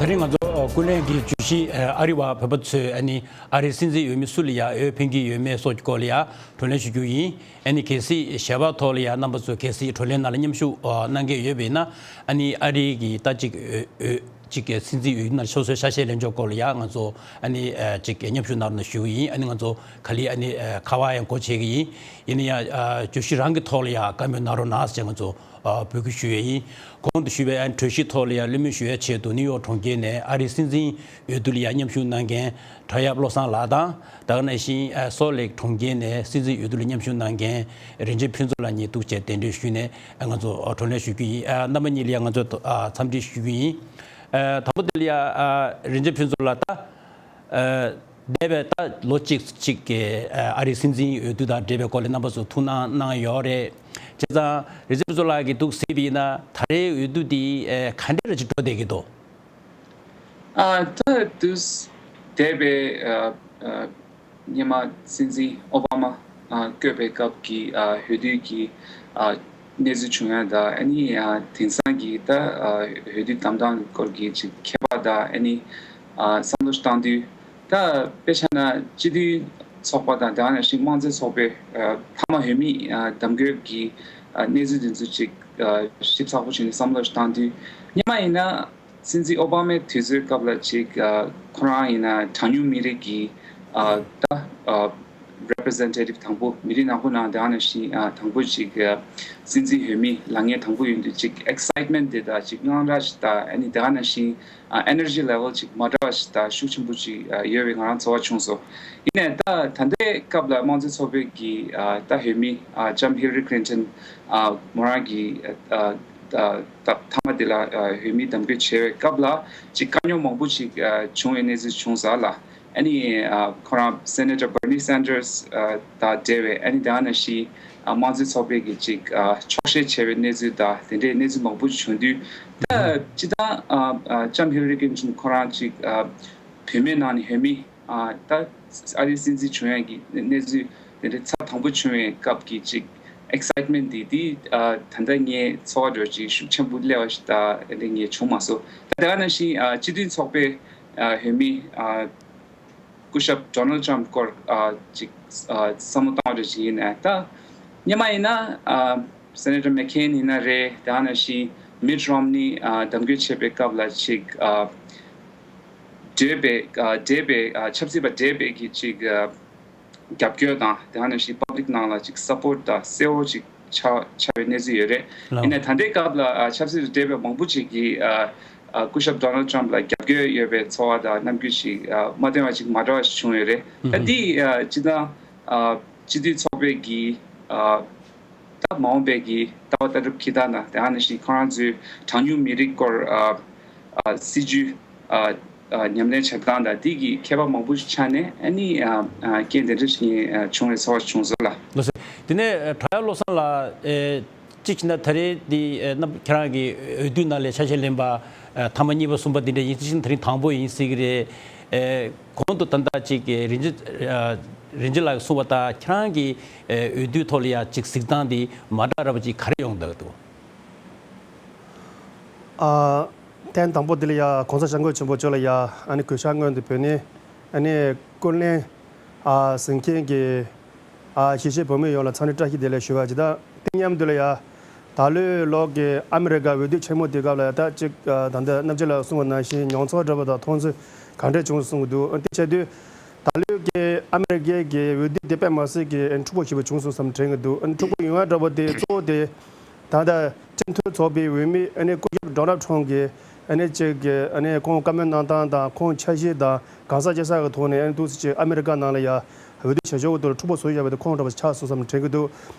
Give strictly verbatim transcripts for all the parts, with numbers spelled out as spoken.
དེ་རིང་ང་ཚོ་ཀུན་གླེང་གི་བརྗོད་གཞི་ཨ་རི་བ་བོད་པ་ཚོས་ཨ་ནི་ཨ་རིའི་སྲིད་འཛིན་འོས་མི་སུ་ལ་ཡ་འོས་འཕེན་གྱི་ཡོད་མེད་སོགས་ཀྱི་སྐོར་ལ་ཡ་བགྲོ་གླེང་ཞུ་རྒྱུ་ཡིན། ཨ་ནི་གལ་སྲིད་ཞལ་པར་ཐོག་ལ་ཡ་རྣམ་པ་ཚོས་གལ་སྲིད་བགྲོ་གླེང་ནང་ལ་མཉམ་ཞུགས་གནང་མཁན་ཡོད་པ་ཡིན་ན། ཨ་ནི་ཨ་རི་གི་ད་ཅིག་འོས་ཅིག་གི་སྲིད་འཛིན་འོས་ནང་སོ་སོའི་ཆ་ཤས་ལེན་ཕྱོགས་སྐོར་ལ་ཡ་ང་ཚོ་ཨ་ནི་ཅིག་མཉམ་ཞུགས་གནང་རོགས་ཞུ་གི་ཡིན། ཨ་ནི་ང་ཚོ་ག་ལེར་ཨ་ནི་ཁ་པར་ཡང་སྒོ་ཕྱེ་གི་ཡིན། ཡིན་ན་ཡང་བརྗོད་གཞི་རང་གི་ཐོག་ལ་ཡ་བཀའ་མོལ་གནང་རོགས་གནང་ཟེར་ང་ཚོ་འབོད་སྐུལ་ཞུ་ཡས་ཡིན། གོང་དུ་ཞུས་པའི་ཨ་ནི་གྲོས་གཞི་ཐོག་ལ་ཡ་གླེང་མོལ་ཞུ་ཡས་ཆེད་དུ་ནིའུ་ཡོག་གྲོང་ཁྱེར་ནས་ཨ་རིའི་སྲིད་འཛིན་འོས་བསྡུ་ལ་ཡ་མཉམ་ཞུགས་གནང་མཁན་བྲག་གཡབ་བློ་བཟང་ལགས་དང་། ད་ག་ནང་བཞིན་ཨ་སོལ་ལེག་གྲོང་ཁྱེར་ནས་སྲིད་འཛིན་འོས་བསྡུ་ལ་མཉམ་ཞུགས་གནང་མཁན་རིན་ཆེན་ཕུན་ཚོགས་ལགས་གཉིས་འདུག་བྱས་གདན་འདྲེན་ཞུས་ནས་ཨ་ང་ཚོ་ཨ་བགྲོ་གླེང་ཞུ་རྒྱུ་ཡིན། ཨ་རྣམ་པ་གཉིས་ལ་ཡ་ང་ཚོ་ཨ་འཚམས་འདྲི་ཞུ་རྒྱུ་ཡིན། ཨ་དང་པོ་དེ་ལ་ཡ་ཨ་རིན་ཆེན་ཕུན་ཚོགས་ལགས། ད་ཨ་འདས་པའི་ད་ལོ་གཅིག་གཅིག་གི་ཨ་ཨ་རིའི་སྲིད་འཛིན་འོས་བསྡུ་དང་འབྲེལ་བའི་སྐོར་ལ་རྣམ་པ་ཚོ་ཐུགས་སྣང་གནང་ཡོད་རེད། བྱས་ཙང་རིན་ཆེན་ཕུན་ཚོགས་ལགས་ཀྱིས་འདུག་གཟིགས་པ་ཡིན་ན་ད་རེས་འོས་བསྡུ་འདི་ཨ་ག་འདྲ་ཅིག་འགྲོ་བསྡད་ཀྱི་འདུག་ཨ་ད་དུས་འདས་པའི་ཨ་ཨ་སྔོན་མ་སྲིད་འཛིན་ཨོ་བྷ་མ་ཨ་བསྐོས་པའི་སྐབས་ཀྱི་ཨ་འོས་བསྡུ་གི་ཨ་གནས་ཚུལ་བྱུང་ཡ་དང་ཨ་ནི་ཨ་དེང་སང་གི་ད་ཨ་འོས་བསྡུ་བདམས་སྟངས་སྐོར་གྱི་ཅིག་ཁྱད་པར་དང་ཨ་ནི་ཨ་བསམ་བློ་བཏང་དུས། ད་དཔེ་ཆ་ན་སྤྱི་འཐུས་ཚོགས་པ་དང་དེ་ནང་བཞིན་དམངས་གཙོའི་ཚོགས་པའི་ཨ་མཐའ་མ་འོས་མི་ཨ་གདམ་འགོད་ཀྱི་ཨ་གནས་ཚུལ་དེ་ཚོ་ཅིག་ཨ་ཞིབ་ཚགས་པོ་བྱས་ནས་བསམ་བློ་ཞིག་བཏང་དུས། སྔོན་མ་ཡིན་ན་སྲིད་འཛིན་ཨོ་བྷ་མའི་དུས་ཚོད་སྐབས་ལ་ཅིག་ཨ་ཁོ་རང་ཡིན་ན་གྲངས་ཉུང་མི་རིགས་ཀྱི་ཨ་ད་ཨ་representative་དང་པོ། མི་རིགས་ནག་པོ་ནང་དེ་ནང་བཞིན་ཨ་དང་པོ་ཅིག་ཨ་སྲིད་འཛིན་འོས་མི་ལངས་མཁན་དང་པོ་ཡིན་དུས་ཅིག་excitement་དེ་དང་ཅིག་དངངས་སྐྲག་ཞིག་དང་ཨ་ནི་དེ་ནང་བཞིན་ཨ་energy level་ཅིག་མ་འདྲ་བ་ཞིག་དང་ཤུགས་ཆེན་པོ་ཅིག་ཨ་ཡོད་པའི་ང་རང་ཚོར་བ་བྱུང་སོང་། ཡིན་ནའི་ད་ད་ལྟའི་སྐབས་ལ་དམངས་གཙོའི་ཚོགས་པའི་གི་ཨ་ད་འོས་མི་ཨ་ལྕམ་ཧི་ལ་རི་ཁི་ལིན་ཊོན་ཨ་མོ་རང་གི་ཨ་ཨ་ད་མཐའ་མ་དེ་ལ་ཨ་འོས་མི་གདམ་འགོད་བྱས་པའི་སྐབས་ལ་ཅིག་དཀའ་རྙོག་མང་པོ་ཅིག་ཨ་བྱུང་བའི་གནས་ཚུལ་བྱུང་ས་ལ། ཨ་ནི་ཨ་ཁོ་རང་Senator Bernie Sanders་ཨ་དང་འབྲེལ་བའི་ཨ་ནི་དེ་ནང་བཞིན་ཨ་དམངས་གཙོའི་ཚོགས་པའི་གི་ཅིག་ཨ་འཁྱོག་བཤད་བྱས་པའི་གནས་ཚུལ་དང་དེ་འདྲའི་གནས་ཚུལ་མང་པོ་བྱུང་དུས། ད་སྤྱིར་བཏང་ཨ་ཨ་ལྕམ་ཧི་ལ་རི་ཁི་ལིན་ཊོན་ཁོ་རང་ཅིག་ཨ་བུད་མེད་ནང་ནས་འོས་མི་ཨ་ད་ཨ་རིའི་སྲིད་འཛིན་བྱུང་ཡག་གི་གནས་ཚུལ་དེ་འདྲའི་ཚབས་དང་པོ་བྱུང་བའི་སྐབས་ཀྱི་ཅིག་excitement་འདི་འདི་ཨ་ད་ལྟ་ངའི་ཚོར་བ་འདྲ་ཅིག་ཤུགས་ཆེན་པོ་སླེབས་པ་ཞིག་ད་དེ་འདྲ་ངས་བྱུང་མ་སོང་། ད་དེ་ག་ནང་བཞིན་ཨ་སྤྱི་འཐུས་ཚོགས་པའི་ཨ་འོས་མི་ཨ་སྐུ་ཞབས་Donald Trump་སྐོར་ཨ་ཅིག་ཨ་བསམ་བློ་བཏང་བ་འདྲ་ཅིག་ཡིན་ན། ད་སྔོན་མ་ཡིན་ན་ཨ་Senator McCain་ཡིན་ན་རེད། དེ་ནང་བཞིན་Mitt Romney་ཨ་གདམ་འགོད་བྱས་པའི་སྐབས་ལ་ཅིག་ཨ་འདྲེས་པའི་ཨ་འདྲེས་པའི་ཨ་ཆབ་སྲིད་པ་འདྲེས་པའི་གི་ཅིག་ཨ་རྒྱབ་སྐྱོར་དང་དེ་ནང་བཞིན་public་ནང་ལ་ཅིག་support་དང་གསལ་བོ་ཅིག་ཆགས་ཆགས་པའི་གནས་ཚུལ་ཡོད་རེད། ལགས། ཡིན་ནའི་ད་ལྟའི་སྐབས་ལ་ཨ་ཆབ་སྲིད་དང་འབྲེལ་བའི་མང་པོ་ཅིག་གིས་ཨ་ཨ་སྐུ་ཞབས་Donald Trump་ལ་རྒྱབ་སྐྱོར་ཡོད་པའི་ཚོར་བ་དང་རྣམ་འགྱུར་ཅིག་ཨ་མ་བསྟན་པ་ཅིག་མ་འདྲ་བ་ཞིག་བྱུང་ཡོད་རེད། ད་འདི་ཨ་སྤྱིར་བཏང་ཨ་སྤྱི་འཐུས་ཚོགས་པའི་གི་ཨ་ད་མ་འོངས་པའི་གི་ལྟ་བ་ལྟ་གྲུབ་འཁྱེར་སྟངས་དང་དེ་ནང་བཞིན་ཁོ་རང་ཚོའི་གྲངས་ཉུང་མི་རིགས་སྐོར་ཨ་ཨ་སྲིད་ཇུས་ཨ་ཨ་ཉམས་ལེན་བྱེད་སྟངས་དང་འདི་གི་ཁྱད་པར་མང་པོ་ཞིག་ཆགས་ནས་ཨ་ནི་ཨ་ཨ་རྐྱེན་དེ་འདྲ་ཞིག་ཨ་བྱུང་བའི་ཚོར་བ་བྱུང་སོང་ལགས། ལགས་སོ། དེ་ནས་ཨ་བྲག་གཡབ་བློ་བཟང་ལགས། ཨེ་གཅིག་བྱས་ན་ད་རེས་འདི་ཨེ་རྣམ་ཁྱེད་རང་གི་འོས་བསྡུ་ནང་ལ་ཆ་ཤས་ལེན་པ་ཨ་ཐེངས་མ་གཉིས་པ་གསུམ་པ་འདི་འདྲ་ཡིན། གཅིག་བྱས་ན་ད་རིང་དང་པོ་ཡིན་སྲིད་ཀྱི་རེད། ཨེ་གོང་དུ་ད་ལྟ་ཅིག་གི་རིན་ཆེན་ཨ་རིན་ཆེན་ལགས་ཀྱིས་གསུངས་པ་ལྟར་ཁྱེད་རང་གི་ཨེ་འོས་བསྡུའི་ཐོག་ལ་ཡ་ཅིག་གཟིགས་སྟངས་འདི་མ་འདྲ་ར་བ་ཅིག་ག་རེ་ཡོང་བསྡད་འདུག་ཨ་ཐེངས་དང་པོ་འདི་ལ་ཡ་༸གོང་ས་༸སྐྱབས་མགོན་ཆེན་པོ་མཆོག་ལ་ཡ་ཨ་ནི་གུས་ཕྱག་སྔོན་དུ་ཕུལ་ནས་ཨ་ནི་ཀུན་གླེང་ཨ་གཟིགས་མཁན་གྱི་ཨ་གཞིས་བྱེས་བོད་མི་ཡོངས་ལ་འཚམས་འདྲི་བཀྲ་ཤིས་བདེ་ལེགས་ཞུ་བ་ཇི་ལྟར། དེ་མཉམ་དུ་ལ་ཡ་ད་ལོའི་ལོག་གི་ཨ་མི་རི་ཀ་འོས་བསྡུ་ཆེན་མོ་དེ་སྐབས་ལ་ཡ་ད་ཅིག་ཨ་ད་ལྟ་རྣམ་རྒྱལ་ལགས་གསུངས་པ་ནང་བཞིན་མྱོང་ཚོར་འདྲ་པོ་དང་མཐོང་ཚུལ་ག་འདྲ་བྱུང་གསུང་གི་འདུག་དེ་བྱས་དུས་ད་ལོའི་གི་ཨ་མི་རི་ཀའི་གི་འོས་བསྡུ་དེ་དཔེ་མ་སྲིད་ཀྱི་འཁྲུག་པོ་ཞེ་པོ་བྱུང་སོང་བསམ་དྲན་གྱི་འདུག་འཁྲུག་པོ་ཡོང་ཡ་འདྲ་པོ་དེ་གཙོ་བོ་དེ་ད་ལྟ་སྤྱི་མཐུན་ཚོགས་པའི་འོས་མི་ཨ་ནི་སྐུ་ཞབས་Donald Trump་གིས་ཨ་ནི་ཅིག་གི་ཨ་ནི་ཁོང་བཀའ་མོལ་གནང་སྟངས་དང་ཁོང་འཆར་གཞི་དང་གང་ཟག་སྐྱེ་ས་གི་ཐོག་ནས་ཨ་ནི་འདུག་སེ་ཅིག་ཨ་མི་རི་ཀ་ནང་ལ་ཡ་འོས་བསྡུ་བྱ་ཕྱོགས་ཀྱི་ཐོག་ལ་འཁྲུག་པོ་བཟོ་ཡ་བའི་ཁོང་འདྲ་པོ་ཆགས་སོང་བསམ་དྲན་གྱི་འདུག་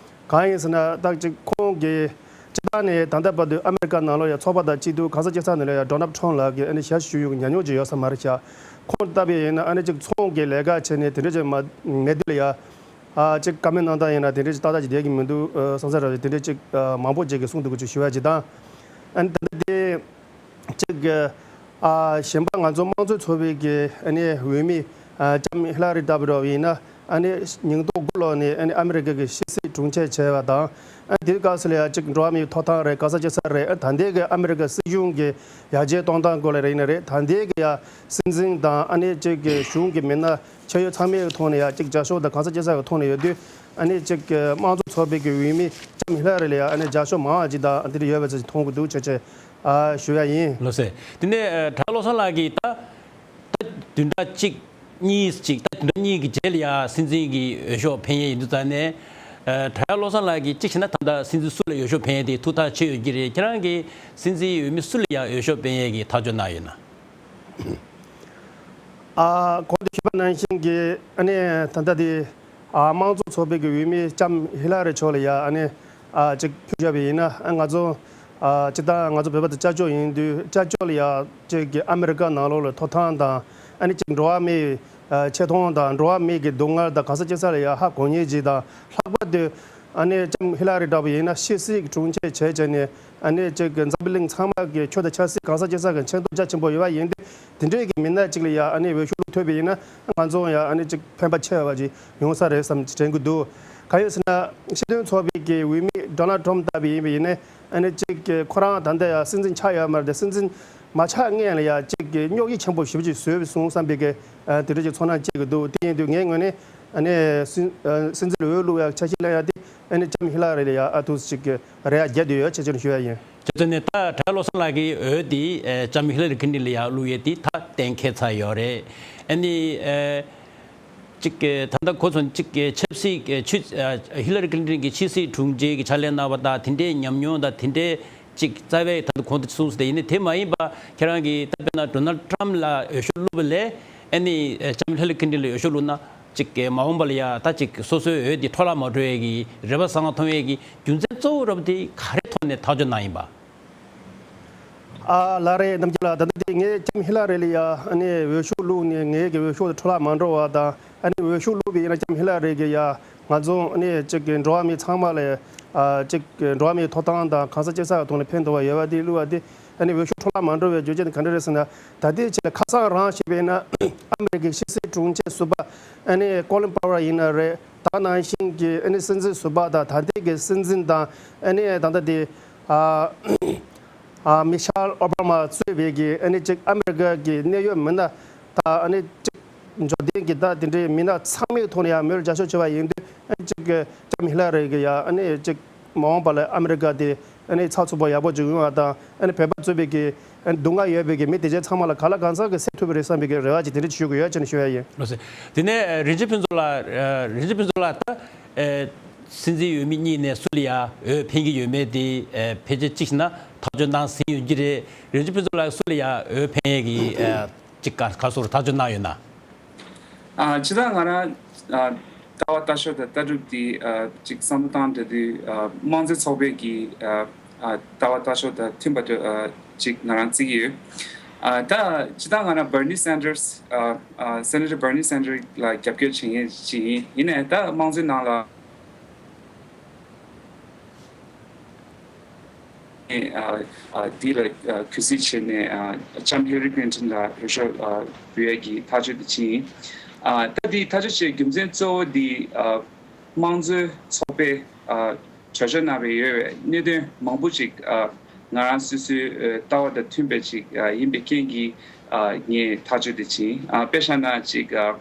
གང་ཡིན་ཟེར་ན་ད་ཅིག་ཁོང་གིས་སྤྱིར་བཏང་ནས་ད་ལྟ་བར་དུ་ཨ་མི་རི་ཀ་ནང་ལོགས་ཡ་ཚོགས་པ་དང་སྐྱིད་སྡུག་གང་ཟག་སྐྱེ་ས་ནས་ལོགས་ཡ་Donald Trump་ལགས་ཀྱིས་ཨ་ནི་ཞབས་ཞུ་ཡོང་ཉམས་མྱོང་ཅིག་ཡོད་ས་མ་རེད་ཤག་ཁོང་ལྟ་བུ་ཡིན་ན་ཨ་ནི་ཅིག་ཚོང་གི་ལས་ཀ་བྱས་ནས་དེ་འདྲ་ཅིག་མ་མེད་དུས་ལ་ཡ། ཨ་ཅིག་བཀའ་མོལ་གནང་སྟངས་ཡིན་ན་དེ་འདྲ་ཅིག་ཏག་ཏག་ཅིག་བསྡད་ཀྱི་མི་འདུག་ཨ་བསམ་ས་ར་བ་དེ་འདྲ་ཅིག་ཨ་མང་པོ་ཅིག་གིས་གསུངས་འདུག་གི་ཅིག་ཞུ་བ་ཅིག་དང་། ཨ་ནི་ད་ལྟ་དེ་ཅིག་ཨ་གཞན་པ་ང་ཚོ་དམངས་གཙོའི་ཚོགས་པའི་གི་ཨ་ནི་འོས་མི་ཨ་ལྕམ་ཧི་ལ་རི་ལྟ་བུ་ར་བ་ཡིན་ན་ཨ་ནི་ཉིས་སྟོང་དགུ་ལོ་ནས་ཨ་ནི་ཨ་མི་རི་ཀ་གི་ཕྱི་སྲིད་ དྲུང་ཆེ་བྱས་པ་དང་། ཨ་དེའི་སྐབས་སུ་ལ་ཡ་གཅིག་འགྲོ་བ་མིའི་ཐོབ་ཐང་རེད། ག་ས་ཅི་ས་རེད། ཨ་ད་ལྟའི་གི་ཨ་མི་རི་ཀ་སྲིད་གཞུང་གི་ཡར་རྒྱས་གཏོང་སྟངས་སྐོར་ལ་རེད་ཡིན་ན་རེད། ད་ལྟའི་གི་ཡ་སྲིད་འཛིན་དང་ཨ་ནི་གཅིག་གི་གཞུང་གི་མི་སྣ་ཆེ་ཡོད་ཚང་མའི་ཐོག་ནས་ཡ་གཅིག་རྒྱབ་སྐྱོར་དང་ག་ས་ཅི་ས་གི་ཐོག་ནས་ཡོད་དུས། ཨ་ནི་གཅིག་གི་དམངས་གཙོ་ཚོགས་པའི་གི་འོས་མི་ལྕམ་ཧི་ལ་རི་ལ་ཡ་ཨ་ནི་རྒྱབ་སྐྱོར་མང་བ་ཅིག་དང་ཨ་འདིར་ཡོད་པ་ཅིག་མཐོང་གི་འདུག་བྱས་བྱས་ཨ་ཞུ་ཡ་ཡིན། ལགས་སོ། དེ་ནས་ཨ་གྲྭ་བློ་བཟང་ལགས་ཀྱིས་ད་ད་བདུན་ཕྲག་གཅིག་གཉིས་ཅིག་ད་བདུན་ཕྲག་གཉིས་ཀྱི་རྗེས་ལ་ཡ་སྲིད་འཛིན་གྱི་འོས་ཤོག་འཕེན་ཡས་ཡིན་དུས་ཙང་ནས། ཨ་གྲྭ་བློ་བཟང་ལགས་ཀྱིས་གཅིག་བྱས་ན་ད་ལྟ་སྲིད་འཛིན་སུ་ལ་འོས་ཤོག་འཕེན་ཡས་དེ་ཐུགས་ཐག་ཆོད་ཡོད་ཀྱི་རེད། ཁྱེད་རང་གིས་སྲིད་འཛིན་འོས་མི་སུ་ལ་ཡ་འོས་ཤོག་འཕེན་ཡས་ཀྱི་ཐག་གཅོད་གནང་ཡོད་ན། ཨ་གོང་དུ་ཞུས་པ་ནང་བཞིན་གྱི་ཨ་ནི་ད་ལྟ་དེ་ཨ་དམངས་གཙོ་ཚོགས་པའི་གི་འོས་མི་ལྕམ་ཧི་ལ་རི་མཆོག་ལ་ཡ་ཨ་ནི་ཨ་ཅིག་ཕུལ་བཞག་པ་ཡིན་ན། ཨ་ང་ཚོ་ཨ་སྤྱིར་བཏང་ང་ཚོ་བོད་པ་དང་སྐྱབས་བཅོལ་ཡིན་དུས་སྐྱབས་བཅོལ་ལ་ཡ་ཅིག་གི་ཨ་མི་རི་ཀ་ནང་ལོགས་ལ་ཐོབ་ཐང་དང་ཨ་ནི་ཅིག་འགྲོ་བ་མིའི་ཨ་ཆེ་མཐོང་དང་འགྲོ་བ་མིའི་གི་སྡུག་བསྔལ་དང་ག་ས་ཅི་ས་ལ་ཡ་ཧ་གོ་མཁན་ཅིག་དང་ལྷག་པར་དུ་ཨ་ནི་ལྕམ་ཧི་ལ་རི་འདྲ་པོ་ཡིན་ན་ཕྱི་སྲིད་ཀྱི་དྲུང་ཆེ་བྱས་བྱས་ནས་ཨ་ནི་ཅིག་གི་འཛམ་བུ་གླིང་ཚང་མ་གི་ཆོས་དང་ཆབ་སྲིད་གང་ས་ཅི་ས་གི་མཁྱེན་རྟོགས་རྒྱ་ཆེན་པོ་ཡོད་པ་ཡིན་དུས། དེ་འདྲའི་གི་མི་སྣ་གཅིག་ལ་ཡ་ཨ་ནི་འོས་ཤོག་བླུག་ཐུབ་པ་ཡིན་ན་ང་ཚོ་ཡང་ཨ་ནི་ཅིག་ཕན་པ་ཆེ་བ་ཅིག་ཡོང་ས་རེད་བསམ་དྲན་གྱི་འདུག་གང་ཡིན་ཟེར་ན་སྲིད་དོན་ཚོགས་པའི་གི་འོས་མི་ཌོ་ནལ་ཊམ་ལྟ་བུ་ཡིན་པ་ཡིན་ན་ཨ་ནི་ཅིག་གི་ཁོ་རང་ད་ལྟ་ཡ་སྲིད་འཛིན་ཆགས་ཡོད་མ་རེད་དེ། སྲིད་འཛིན་མ་ཆགས་སྔོན་ལ་ཡ་ཅིག་གི་རྙོག་དྲ་ཆེན་པོ་ཞེ་པོ་ཅིག་བཟོས་སོང་བསམ་པའི་གི་ཨ་དེ་འདྲ་ཅིག་ཚོར་སྣང་སྐྱེ་གི་འདུག་དེ་ཡིན་དུས་ངའི་ངོས་ནས་ཨ་ནི་སྲིད་ཨ་སྲིད་འཛིན་ལ་འོས་བླུག་ཡ་ཆ་ཤས་ལེན་ཡ་དེ་ཨ་ནི་ལྕམ་ཧི་ལ་རི་ལ་ཡ་ཨ་ཐུག་ཅིག་གི་རེ་བ་རྒྱག་བསྡད་ཡོད་ཅེས་ཅིག་ཞུ་ཡ་ཡིན། དེ་ཚོ་ནས་ད་གྲྭ་བློ་བཟང་ལགས་ཀྱི་འོས་དེ་ཨེ་ལྕམ་ཧི་ལ་རི་ཁིན་ཏིན་ལ་ཡར་བླུགས་ཡས་དེ་ད་གཏན་འཁེལ་ཚར་ཡོད་རེད། ཨ་ནི་ཨེ་གཅིག་གི་ད་ལྟ་གོ་སོང་གཅིག་གི་ཆབ་སྲིད་ཀྱི་ཆུ་ཨ་ཧི་ལ་རི་ཁིན་ཏིན་གྱི་ཕྱི་སྲིད་དྲུང་ཆེ་གི་ཕྱག་ལས་གནང་བ་དང་དེ་འདྲའི་ཉམས་མྱོང་དང་དེ་འདྲའི་གཅིག་རྩ་བའི་ད་ལྟ་གོང་དུ་གསུངས་སོང་དེ་ཡིན་ན་དེ་མ་ཡིན་པ་ཁྱེད་རང་གིས་ད་དཔེར་ན་ཌོ་ནལ་ཊམ་ལ་འོས་ཤོག་བླུགས་པ་ལས་ཨ་ནི་ཨེ་ལྕམ་ཧི་ལ་རི་ཁིན་ཏིན་ལ་འོས་ཤོག་བླུགས་ན། གཅིག་གི་མ་འོངས་པ་ལ་ཡ་ད་གཅིག་སོ་སོའི་འོས་དེ་འཕྲོ་བརླག་མ་འགྲོ་ཡས་ཀྱི་རེ་བ་བཟང་ང་མཐོང་ཡས་ཀྱི་རྒྱུ་མཚན་གཙོ་བོ་རབ་དེ་ག་རེ་ཐོག་ནས་ཐག་གཅོད་གནང་ཡིན་པ། ཨ་ལགས་རེད་རྣམ་རྒྱལ་ལགས། ད་ལྟ་དེ་ངས་ལྕམ་ཧི་ལ་རི་ལ་ཡ་ཨ་ནི་འོས་ཤོག་བླུགས་ནས་ངའི་གི་འོས་ཤོག་དེ་འཕྲོ་བརླག་མ་འགྲོ་བ་དང་ཨ་ནི་འོས་ཤོག་བླུགས་པ་ཡིན་ན་ལྕམ་ཧི་ལ་རི་གི་ཡ་ང་ཚོ་ཨ་ནི་གཅིག་གི་འགྲོ་བ་མི་ཚང་མ་ལ་ཨ་གཅིག་གི་འགྲོ་བ་མིའི་ཐོབ་ཐང་དང་གང་ས་ཅི་ས་གི་ཐོག་ནས་ཕན་ཐོགས་པ་ཡོད་པ་དེ་བླུགས་པ་དེ། ཨ་ནི་འོས་ཤོག་འཕྲོ་བརླག་མ་འགྲོ་བའི་རྒྱུ་རྐྱེན་དེ་ག་འདྲ་རེད་ཟེར་ན། ད་ལྟའི་ཆ་ལ་ཁ་སང་རང་ཞིག་བྱས་ན་ཨ་མི་རི་ཀའི་ཕྱི་སྲིད་དྲུང་ཆེ་ཟུར་པ་ཨ་ནི་ཀོ་ལིན་པ་ཝར་ཡིན་ན་རེད། ད་ནང་བཞིན་གྱི་ཨ་ནི་སྲིད་འཛིན་ཟུར་པ་དང་ད་ལྟའི་གི་སྲིད་འཛིན་དང་ཨ་ནི་ད་ལྟ་དེ་ཨ་ཨ་མི་ཤལ་ཨོ་བྷ་མ་གཙོས་པའི་གི་ཨ་ནི་གཅིག་ཨ་མི་རི་ཀ་གི་གནད་ཡོད་མི་སྣ་དང་ཨ་ནི་གཅིག་འབྱོར་ལྡན་གྱི་ད་དེ་འདྲའི་མི་སྣ་ཚང་མའི་ཐོག་ནས་ཡང་མོས་རྒྱབ་སྐྱོར་བྱས་པ་ཡིན་དུས་ཨ་ནི་གཅིག་གི་ལྕམ་ཧི་ལ་རི་གི་ཡང་ཨ་ནི་གཅིག་མ་འོངས་པ་ལ་ཨ་མི་རི་ཀ་དེ་ཨ་ནི་ཚགས་ཚུད་པོ་ཡག་པོ་ཅིག་ཡོང་བ་དང་ཨ་ནི་བོད་པ་གཙོས་པའི་གི་ཨ་ནི་སྡུག་བསྔལ་ཡོད་པའི་གི་མི་དེ་ཚོ་ཚང་མ་ལ་གང་ལ་གང་འཚམ་གི་སེལ་ཐུབ་པ་རེད་བསམ་པའི་གི་རེ་བ་ཅིག་དེ་འདྲ་ཅིག་ཞུ་གི་ཡོད་ཅེས་ནས་ཞུ་ཡ་ཡིན། ལགས་སོ། དེ་ནས་ཨ་རིན་ཆེན་ཕུན་ཚོགས་ལགས་ཨ་རིན་ཆེན་ཕུན་ཚོགས་ལགས་ད་ཨ་སྲིད་འཛིན་འོས་མི་གཉིས་ནས་སུ་ལ་ཡ་འོས་འཕེན་གྱི་ཡོད་མེད་དེ་ཨ་ཕལ་ཆེར་གཅིག་བྱས་ན་ཐག་གཅོད་གནང་ཟིན་ཡོད་ཀྱི་རེད། རིན་ཆེན་ཕུན་ཚོགས་ལགས་སུ་ལ་ཡ་འོས་འཕེན་ཡས་ཀྱི་ཨ་གཅིག་ག་ག་སོར་ཐག་གཅོད་གནང་ཡོད་ན། ཨ་སྤྱིར་བཏང་ང་རང་ཨ་ལྟ་བ་ལྟ་ཕྱོགས་དང་ལྟ་གྲུབ་དེ་ཨ་ཅིག་བསམ་བློ་བཏང་དུས་དེ་ཨ་དམངས་གཙོའི་ཚོགས་པའི་གི་ཨ་ཨ་ལྟ་བ་ལྟ་ཕྱོགས་དང་མཐུན་པ་དེ་ཨ་ཅིག་ང་རང་བརྩི་གི་ཡོད། ཨ་ད་སྤྱིར་བཏང་ང་རང་Bernie Sanders ཨ་ཨ་Senator Bernie Sanders ལ་རྒྱབ་སྐྱོར་བྱེད་མཁན་ཅིག་ཡིན། ཡིན་ནའི་ད་དམངས་གཙོའི་ནང་ལ། ཨ་ཨ་འདི་ལ་ཨ་གུས་བརྩི་བྱས་ནས་ཨ་ལྕམ་ཧི་ལ་རི་ཀླིན་ཊོན་ལ་འོས་ཤོག་ཨ་འབུལ་ཡས་ཀྱི་ཐག་གཅོད་དེ་བྱས་ཡིན། ཨ་ད་འདི་ཐག་གཅོད་བྱས་རྒྱུ་མཚན་གཙོ་བོ་འདི་ཨ་དམངས་གཙོའི་ཚོགས་པས་ཨ་གྲོས་ཆོད་གནང་བའི་ཡོད་པའི་གནད་དོན་མང་པོ་ཅིག་ཨ་ང་རང་སོ་སོའི་ཨ་ལྟ་བ་དང་མཐུན་པ་ཅིག་ཨ་ཡིན་པའི་རྐྱེན་གྱིས་ཨ་ངས་ཐག་གཅོད་དེ་བྱས་ཡིན། ཨ་དཔེ་བཞག་ན་ཅིག་ཨ།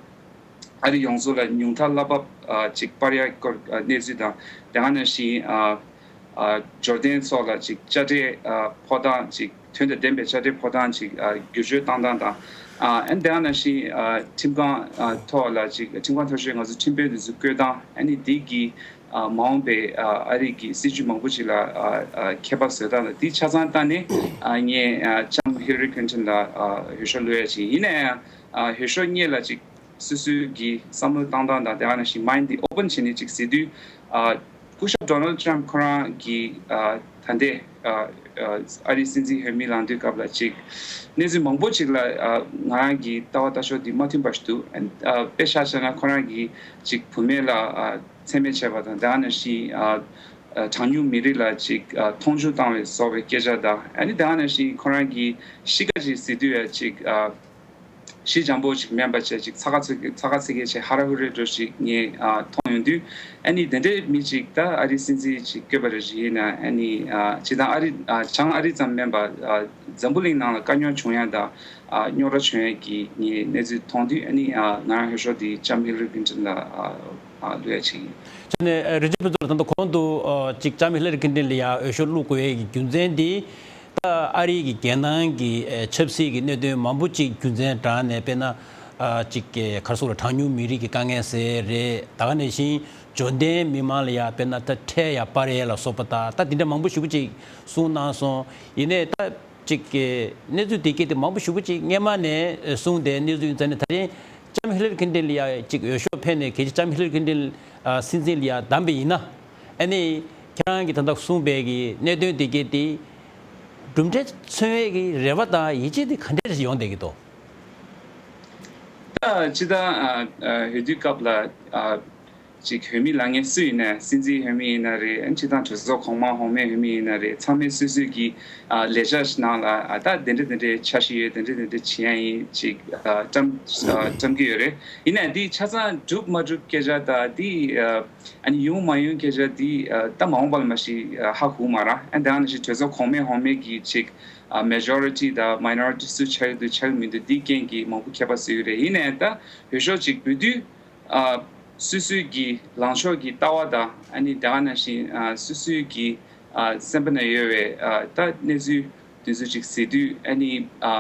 ཨ་རི་ཡོངས་རྫོགས་ལ་ཉུང་མཐའ་གླ་འབབ་ཨ་ཅིག་སྤར་ཡག་སྐོར་ཨ་གནས་ཚུལ་དང་དེ་ག་ནང་བཞིན་ཨ་ཨ་འབྱོར་ལྡན་ཚོ་ལ་ཅིག་དཔྱ་ཁྲལ་ཨ་ཕོག་སྟངས་ཅིག་དོན་དང་ལྡན་པའི་དཔྱ་ཁྲལ་ཕོག་སྟངས་ཅིག་ཨ་བསྒྱུར་བཅོས་བཏང་སྟངས་དང་ཨ་ཨ་ནི་དེ་ག་ནང་བཞིན་ཨ་ཁྲིམས་ཁང་ཨ་ཐོག་ལ་ཅིག་ཁྲིམས་ཁང་ཐོག་ཆོད་ང་ཚོ་ཁྲིམས་དཔོན་དེ་ཚོ་བསྐོས་སྟངས་ཨ་ནི་འདི་གི་ཨ་མ་འོངས་པའི་ཨ་ཨ་རི་གི་སྲིད་བྱུས་མང་པོ་ཅིག་ལ་ཨ་ཨ་ཁྱད་པར་བཟོས་སྟངས་དང་འདི་ཆ་ཚང་བལྟས་ནས་ཨ་ངས་ཨ་ལྕམ་ཧི་ལ་རི་ཀླིན་ཊོན་ལ་ཨ་འོས་ཤོག་བླུག་ཡ་ཅིག་ཡིན་ན་ཡང་ཨ་འོས་ཤོག་གཉིས་ལ་ཅིག་སོ་སོའི་གི་བསམ་བློ་བཏང་སྟངས་དང་དེ་ག་ནང་བཞིན་mind་དེ་open་བྱས་ནས་ཅིག་ཟེར་དུས་ཨ་སྐུ་ཞབས་Donald Trump་ཁོ་རང་གི་ཨ་ད་ལྟའི་ཨ་ཨ་ཨ་རིའི་སྲིད་འཛིན་འོས་མི་ལངས་དུས་སྐབས་ལ་ཅིག་གནས་ཚུལ་མང་པོ་ཅིག་ལ་ཨ་ང་རང་གི་ལྟ་བ་ལྟ་ཕྱོགས་འདི་མ་མཐུན་པ་ཞིག་འདུག་ཨ་དཔེ་ཆ་བཞག་ན་ཁོ་རང་གིས་ཅིག་བུད་མེད་ལ་ཨ་མཚན་སྨད་བྱས་པ་དང་དེ་ག་ནང་བཞིན་ཨ་ཨ་གྲངས་ཉུང་མི་རིགས་ལ་ཅིག་ཨ་མཐོང་ཆུང་བཏང་བའི་སོགས་པའི་སྐད་ཆ་དང་ཨ་ནི་དེ་ག་ནང་བཞིན་ཁོ་རང་གིས་གཤིས་ཀ་ཅིག་ཟེར་དུས་ཡ་ཅིག་ཨ། ཞི་འཇམ་པོ་ཅིག་མིན་པ་བྱས་ཅིག་ཚ་ཁ་ཚིག་ཚ་ཁ་ཚིག་གེ་བྱས་ཧ་ར་ཧུ་རེ་འདྲ་ཞིག་ངས་ཨ་མཐོང་ཡོང་དུས། ཨ་ནི་དེ་འདྲའི་མི་ཅིག་ད་ཨ་རིའི་སྲིད་འཛིན་ཅིག་བསྐོས་པ་རེད་ཅིག་ཡིན་ན། ཨ་ནི་ཨ་སྤྱིར་བཏང་ཨ་རི་ཨ་བྱང་ཨ་རི་ཙམ་མིན་པ་ཨ་འཛམ་བུ་གླིང་ནང་ལ་དཀའ་རྙོག་བྱུང་ཡ་དང་ཨ་རྙོག་དྲ་བྱུང་ཡ་གི་ངས་གནས་ཚུལ་མཐོང་དུས། ཨ་ནི་ཨ་ང་རང་འོས་ཤོག་འདི་ལྕམ་ཧི་ལ་རི་ཀིན་ཏན་ལ་ཨ་ཨ་བླུག་ཡ་ཅིག་ཡིན། བྱས་ནས་ཨ་རིན་ཆེན་ཕུན་ཚོགས་ལགས། ད་ལྟ་གོང་དུ་ཨ་ཅིག་ལྕམ་ཧི་ལ་རི་ཀིན་ཏན་ལ་ཡ་འོས་ཤོག་བླུག་དགོས་ཡ་གི་རྒྱུ་མཚན་འདི། ད་ཨ་རིའི་གི་རྒྱལ་ནང་གི་ཨེ་ཆབ་སྲིད་ཀྱི་གནད་དོན་མང་པོ་ཅིག་རྒྱུ་མཚན་དྲངས་ནས། དཔེར་ན་ཨ་ཅིག་གི་ག་རེ་ཟེར་དགོས་རེད། གྲངས་ཉུང་མི་རིགས་ཀྱི་དཀའ་ངལ་ཟེར་རེད། ད་ག་ནང་བཞིན་འབྱོར་ལྡན་མི་མང་ལ་ཡ་དཔེར་ན་ད་ཁྲལ་ཡ་སྤར་ཡས་ལ་སོགས་པ་དང་། ད་དེ་འདྲ་མང་པོ་ཞེ་པོ་ཅིག་གསུངས་གནང་སོང་། ཡིན་ནའི་ད་ཅིག་གི་གནས་ཚུལ་དེ་གས་དེ་མང་པོ་ཞེ་པོ་ཅིག་སྔོན་མ་ནས་གསུངས་བསྡད་གནས་ཚུལ་ཡིན་ཙང་ནས། ད་རིང་ལྕམ་ཧི་ལ་རི་ཀིན་ཏན་ལ་ཡ་ཅིག་འོས་ཤོག་ཕུལ་ནས། གལ་ཆེ་ལྕམ་ཧི་ལ་རི་ཀིན་ཏན་ཨ་སྲིད་འཛིན་ལ་ཡ་བདམས་པ་ཡིན་ན། ཨ་ནི་ཁྱེད་རང་གིས་ད་ལྟ་གསུངས་པའི་གི་གནད་དོན་དེ་གས་དེ་གྲུབ་འབྲས་མཚོན་ཡས་ཀྱི་རེ་བ་དང་ཡིད་ཆེས་དེ་ག་འདྲས་ཡོང་བསྡད་ཀྱི་འདུག་ད་སྤྱིར་བཏང་ཨ་ཨ་འོས་བསྡུའི་སྐབས་ལ་ཨ་ཅིག་འོས་མི་ལངས་མཁན་སུ་ཡིན་ན། སྲིད་འཛིན་འོས་མི་ཡིན་ན་རེད། ཨ་ནི་སྤྱིར་བཏང་གྲོས་ཚོགས་གོང་མ་འོག་མའི་འོས་མི་ཡིན་ན་རེད། ཚང་མས་སོ་སོའི་གི་ཨ་ལས་བྱ་ནང་ལ་ཨ་ད་དེ་འདྲ་དེ་འདྲའི་འཆར་གཞི་ཡོད། དེ་འདྲ་དེ་འདྲ་བྱེད་ཡ་ཡིན་ཅིག་ཨ་བཀྲམ་ཨ་བཀྲམ་གྱི་ཡོད་རེད། ཡིན་ནའི་འདི་ཆ་ཚང་འགྲུབ་མ་འགྲུབ་སྐད་ཆ་དང་འདི་ཨ་ཨ་ནི་ཡོང་མ་ཡོང་སྐད་ཆ་འདི་ཨ་ད་མ་འོངས་པ་ལ་མ་གཞི་ཨ་ཧ་གོ་མ་རེད། ཨ་ནི་དེ་ནང་བཞིན་གྲོས་ཚོགས་གོང་མའི་འོག་མའི་གི་ཅིག་ཨ་མེ་ཇོ་རི་ཊི་དང་མའི་ནོ་རི་ཊི་སུ་ཆགས་ཀྱི་འདུག་ཆགས་ཀྱི་མི་འདུག་འདིའི་རྐྱེན་གྱིས་མང་པོ་ཁྱད་པར་བཟོ་གི་རེད། ཡིན་ནའི་ད་འོས་ཤོག་ཅིག་འབུལ་དུས་ཨ་སོ་སོའི་གི་ལངས་ཕྱོགས་ཀྱི་ལྟ་བ་དང་། ཨ་ནི་དེ་ག་ནང་བཞིན་ཨ་སོ་སོའི་གི་ཨ་སེམས་པ་ན་ཡོད་པའི་ཨ་ད་གནས་ཚུལ་དེ་ཚོ་ཅིག་གཟིགས་དུས། ཨ་ནི་ཨ་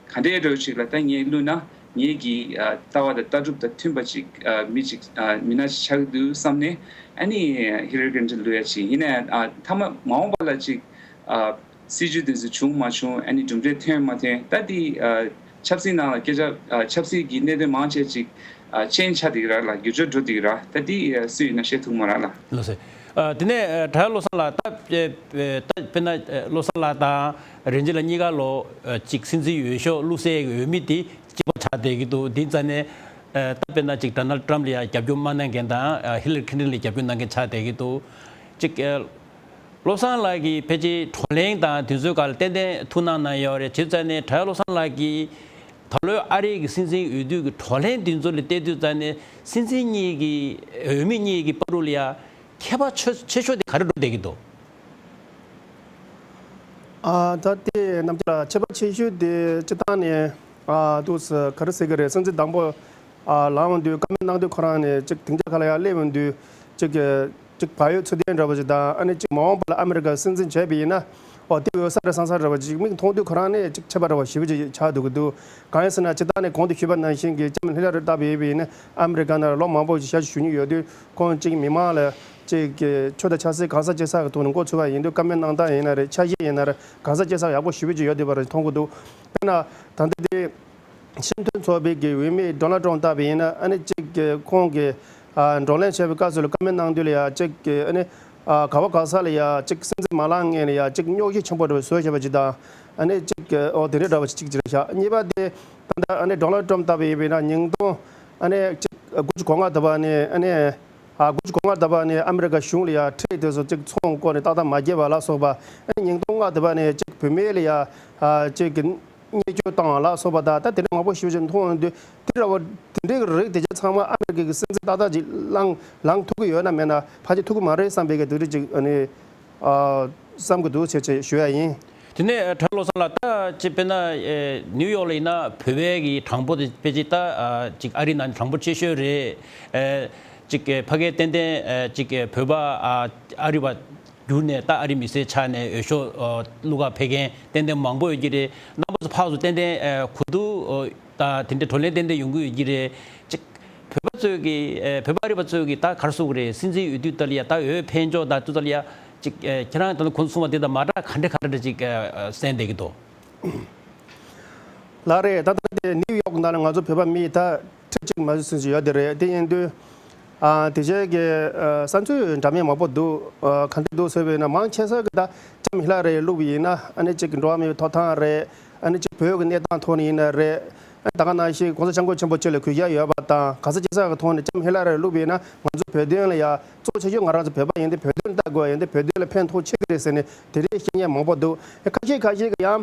ག་འདྲའི་འདྲ་བོ་ཅིག་ལ་ད་ངས་བླུགས་ན་ངེད་ཀྱི་ཨ་ལྟ་བ་དང་ལྟ་གྲུབ་དང་མཐུན་པ་ཅིག་ཨ་མི་ཅིག་ཨ་མི་སྣ་ཅིག་ཆགས་ཀྱི་འདུག་བསམ་ནས། ཨ་ནི་ཧི་ལ་རི་ཀིན་ཏན་བླུགས་ཡ་ཅིག་ཡིན་ནའི་ཨ་མཐའ་མ་མ་འོངས་པ་ལ་ཅིག་ཨ་སྲིད་ཇུས་དེ་ཚོ་བྱུང་མ་བྱུང་། ཨ་ནི་གྲུབ་འབྲས་ཐོན་མ་ཐོན། ད་འདི་ཨ་ཆབ་སྲིད་ནང་ལ་སྐད་ཆ་ཨ་ཆབ་སྲིད་ཀྱི་གནད་དོན་མང་ཆེ་ཅིག་ཨ་ཅེན་ཇི་ཆགས་བསྡད་ཀྱི་རེད་ལ། འགྱུར་བཅོས་འགྲོ་བསྡད་ཀྱི་རེད། ད་འདི་ཨ་སུ་ཡིན་ན་བཤད་ཐུབ་མ་རེད་ལ། ལགས་སོ། ཨ་དེ་ནས་ཨ་དྲ་བློ་བཟང་ལགས། ད་ཨ་ཨ་ད་དཔེར་ན་ཨ་བློ་བཟང་ལགས་དང་རིན་ཆེན་ལགས་གཉིས་ཀ་ལོ་ཨ་ཅིག་སྲིད་འཛིན་འོས་ཤོག་བླུགས་སའི་འོས་མི་དེ་གཅིག་པ་ཆགས་བསྡད་ཀྱི་འདུག་འདི་ཙམ་ནས་ཨ་ད་དཔེར་ན་ཅིག་ཌོ་ནལ་ཌི་ཊརམ་ཕི་ལ་ཡ་རྒྱབ་སྐྱོར་མ་གནང་མཁན་དང་ཨ་ཧི་ལ་རི་ཀིན་ཏན་ལ་རྒྱབ་སྐྱོར་གནང་མཁན་ཆགས་བསྡད་ཀྱི་འདུག་ཅིག་ཨ་བློ་བཟང་ལགས་ཀྱིས་ཕལ་ཆེར་བགྲོ་གླེང་དང་དེ་ཚོའི་སྒང་ལ་ཏན་ཏན་ཐུགས་སྣང་གནང་ཡོད་རེད། བྱས་ཙང་ནས་དྲ་བློ་བཟང་ལགས་ཀྱིས་ད་ལོའི་ཨ་རིའི་གི་སྲིད་འཛིན་འོས་བསྡུ་གི་བགྲོ་གླེང་འདི་ཚོ་ལ་བལྟས་དུས་ཙང་ནས་སྲིད་འཛིན་གཉིས་ཀྱི་འོས་མི་གཉིས་ཀྱི་བར་དུ་ལ་ཡ་ཁྱད་པར་ཆེ་ཆེ་ཤོས་དེ་ག་རེ་འགྲོ་བསྡད་ཀྱི་འདུག་ཨ་ད་དེ་རྣམ་རྒྱལ་ལགས། ཁྱད་པར་ཆེ་ཤོས་དེ་སྤྱིར་བཏང་ནས་ཨ་འདུག་སེ་ག་རེ་ཟེར་གི་རེད། སྲིད་འཛིན་དང་པོ་ཨ་ལངས་དུས་བཀའ་མོལ་གནང་དུས་ཁོ་རང་ནས་ཅིག་སྡིངས་ཆ་ཁ་ལ་ཡར་སླེབས་ཡོང་དུས་ཅིག་གི་ཅིག་བག་ཡོད་ཚུལ་ལྡན་འདྲ་བོ་ཅིག་དང་། ཨ་ནི་ཅིག་མ་འོངས་པ་ལ་ཨ་མི་རི་ཀ་སྲིད་འཛིན་བྱས་པ་ཡིན་ན་ཨོ་དེ་འོས་ས་རེད་བསམ་ས་འདྲ་བོ་ཅིག་མིག་མཐོང་དུས་ཁོ་རང་ནས་ཅིག་ཁྱད་པར་འདྲ་བོ་ཞེ་པོ་ཅིག་ཆགས་འདུག་གི་འདུག་གང་ཡིན་ཟེར་ན་སྤྱིར་བཏང་ནས་གོང་དུ་ཞུས་པ་ནང་བཞིན་གྱི་ལྕམ་ཧི་ལ་རི་ལྟ་བུ་ཡིན་པ་ཡིན་ན་ཨ་མི་རི་ཀ་ནང་ལ་ལོ་མང་པོ་ཞིག་ཞབས་ཞུ་མྱོང་ཡོད་དུས། ཁོང་གཅིག་མི་མང་ལ་གཅིག་གི་ཆོས་དང་ཆབ་སྲིད་གང་ཟག་གཅིག་ཆ་གི་ཐོག་ནས་མགོ་ཚོས་པ་ཡིན་དུས། བཀའ་མོལ་གནང་སྟངས་ཡིན་ན་རེད། འཆར་གཞི་ཡིན་ན་རེད། གང་ཟག་གཅིག་ཆ་ཡག་པོ་ཞེ་པོ་ཅིག་ཡོད་བསྡད་པ་རེད་མཐོང་གི་འདུག་དཔེར་ན་ད་ལྟ་དེ་ཤིང་ཐོན་ཚོགས་པའི་གི་འོས་མི་ཌོ་ནལ་ཊམ་ལྟ་བུ་ཡིན་ན། ཨ་ནི་གཅིག་གི་ཁོང་གི་ཨ་བགྲོ་གླེང་བྱས་པའི་སྐབས་སུ་ལ་བཀའ་མོལ་གནང་དུས་ལ་ཡ་གཅིག་གི་ཨ་ནི་ཨ་ག་བ་ག་ས་ལ་ཡ་གཅིག་སྲིད་འཛིན་མ་ལངས་སྔོན་ལ་ཡ་གཅིག་རྙོག་གཞི་ཆེན་པོ་འདྲ་བོ་བཟོས་བཞག་པ་ཅིག་དང་། ཨ་ནི་གཅིག་གི་ཨོ་དེ་འདྲའི་འདྲ་བ་ཅིག་གཅིག་ཅིག་རེད་ཤག་གཉིས་པ་དེ་ད་ལྟ་ཨ་ནི་ཌོ་ནལ་ཊམ་ལྟ་བུ་ཡིན་པ་ཡིན་ན་ཉིས་སྟོང་ཨ་ནི་གཅིག་དགུ་བཅུ་གོ་ལྔ་ད་བ་ནས་ཨ་ནི། ཨ་དགུ་བཅུ་གོ་ལྔ་ད་བ་ནས་ཨ་མི་རི་ཀ་གཞུང་ལ་ཡ་ཁྲལ་དེ་ཚོ་གཅིག་ཚོང་སྐོར་ནས་ཏག་ཏག་མ་བརྒྱབ་པ་ལ་སོགས་པ། ཨ་ནི་ཉིས་སྟོང་ལྔ་ད་བ་ནས་གཅིག་བུད་མེད་ལ་ཡ་ཨ་གཅིག་གི་བརྙས་བཅོས་བཏང་བ་ལ་སོགས་པ་དང་། ད་དེ་འདྲ་མང་པོ་ཞེ་པོ་ཅིག་མཐོང་ཡོང་དུས། དེ་འདྲ་བ་དེ་འདྲའི་རིགས་དེ་ཚོ་ཚང་མ་ཨ་མི་རི་ཀའི་སྲིད་འཛིན་ཏག་ཏག་ཅིག་ལངས་ལངས་ཐུབ་ཀྱི་ཡོད་ན་མེད་ན། ཕལ་ཆེར་ཐུབ་ཀྱི་མ་རེད་བསམ་པའི་གི་དེ་འདྲ་ཅིག་ཨ་ནི་ཨ་བསམ་གྱི་འདུག་ཅེས་ཅེས་ཞུ་ཡ་ཡིན། དེ་ནས་ཨ་དྲ་བློ་བཟང་ལགས། ད་ཅིག་དཔེར་ན་ཨེ་ནིའུ་ཡོག་ལ་ཡིན་ན་བོད་པའི་གི་གྲངས་འབོར་དེ་དཔེ་ཅིག་ད་ཨ་ཅིག་ཨ་རིའི་ནང་གྲངས་འབོར་ཆེ་ཤོས་རེད། ཨེ་ཅིག་ཨེ་ཕ་གིར་ཏན་ཏན་ཨེ་ཅིག་ཨེ་བོད་པ་ཨ་ཨ་རི་བ་བསྒྱུར་ནས་ད་ཨ་རིའི་མི་སེར་ཆགས་ནས་འོས་ཤོག་ཨ་བླུག་ག་ཕེབས་མཁན་ཏན་ཏན་མང་པོ་ཡོད་ཀྱི་རེད། རྣམ་པ་ཚོ་ཕར་ཚུར་ཏན་ཏན་ཨེ་གོ་བསྡུར་ཨ་ད་དེ་འདྲའི་བགྲོ་གླེང་ཏན་ཏན་ཡོང་གི་ཡོད་ཀྱི་རེད། ཅིག་བོད་པ་ཚོས་ཀྱི་ཨེ་བོད་པ་ཨ་རི་བ་ཚོས་ཀྱི་ད་ག་རེ་ཟེར་དགོས་རེད། སྲིད་འཛིན་འོས་བསྡུ་ད་ལ་ཡ་ད་འོས་འཕེན་ཕྱོགས་དང་དེ་ཚོ་ལ་ཡ་ཅིག་ཨེ་ཁྱེད་རང་ད་ལྟ་གོང་གསུངས་པ་དེ་དང་མ་འདྲ་ག་འདྲ་ག་འདྲ་ཅིག་ཨེ་གསན་བསྡད་ཀྱི་འདུག་ལགས་རེད། ད་ལྟ་དེ་ནིའུ་ཡོག་ནང་ལ་ང་ཚོ་བོད་པ་མི་ད་ཁྲི་གཅིག་མ་ཟིན་ཅིག་ཡོད་དེ་རེད། དེ་ཡིན་དུས་ཨ་དེ་རྗེས་ཀྱི་ཨ་བསམ་ཚུལ་འདྲ་མིན་མང་པོ་འདུག་ཨ་ག་འདྲ་འདུག་ཟེར་བས་ན། མང་ཆེ་ས་གི་ད་ལྕམ་ཧི་ལ་རི་བླུགས་པ་ཡིན་ན། ཨ་ནི་གཅིག་གི་འགྲོ་བ་མིའི་ཐོབ་ཐང་རེད། ཨ་ནི་གཅིག་བོད་ཀྱི་གནས་སྟངས་ཐོག་ནས་ཡིན་ན་རེད། ཨ་ནི་ད་ག་ནང་བཞིན་༸གོང་ས་༸སྐྱབས་མགོན་ཆེན་པོ་མཆོག་ལ་གུས་ཞབས་ཡོད་པ་དང་། གང་ཟག་གཅིག་ཆ་གི་ཐོག་ནས་ལྕམ་ཧི་ལ་རི་བླུགས་པ་ཡིན་ན་ང་ཚོ་བོད་དོན་ལ་ཡ་གཙོ་ཆེ་ཤོས་ང་རང་ཚོ་བོད་པ་ཡིན་དུས་བོད་དོན་ལྟ་དགོས་ཡིན་དུས་བོད་དོན་ལ་ཕན་ཐོགས་ཆེ་གི་རེད་ཟེར་ནས་དེ་འདྲའི་བཤད་མཁན་མང་པོ་འདུག་ཁ་ཤས་ཁ་ཤས་ཀྱིས་ཡང་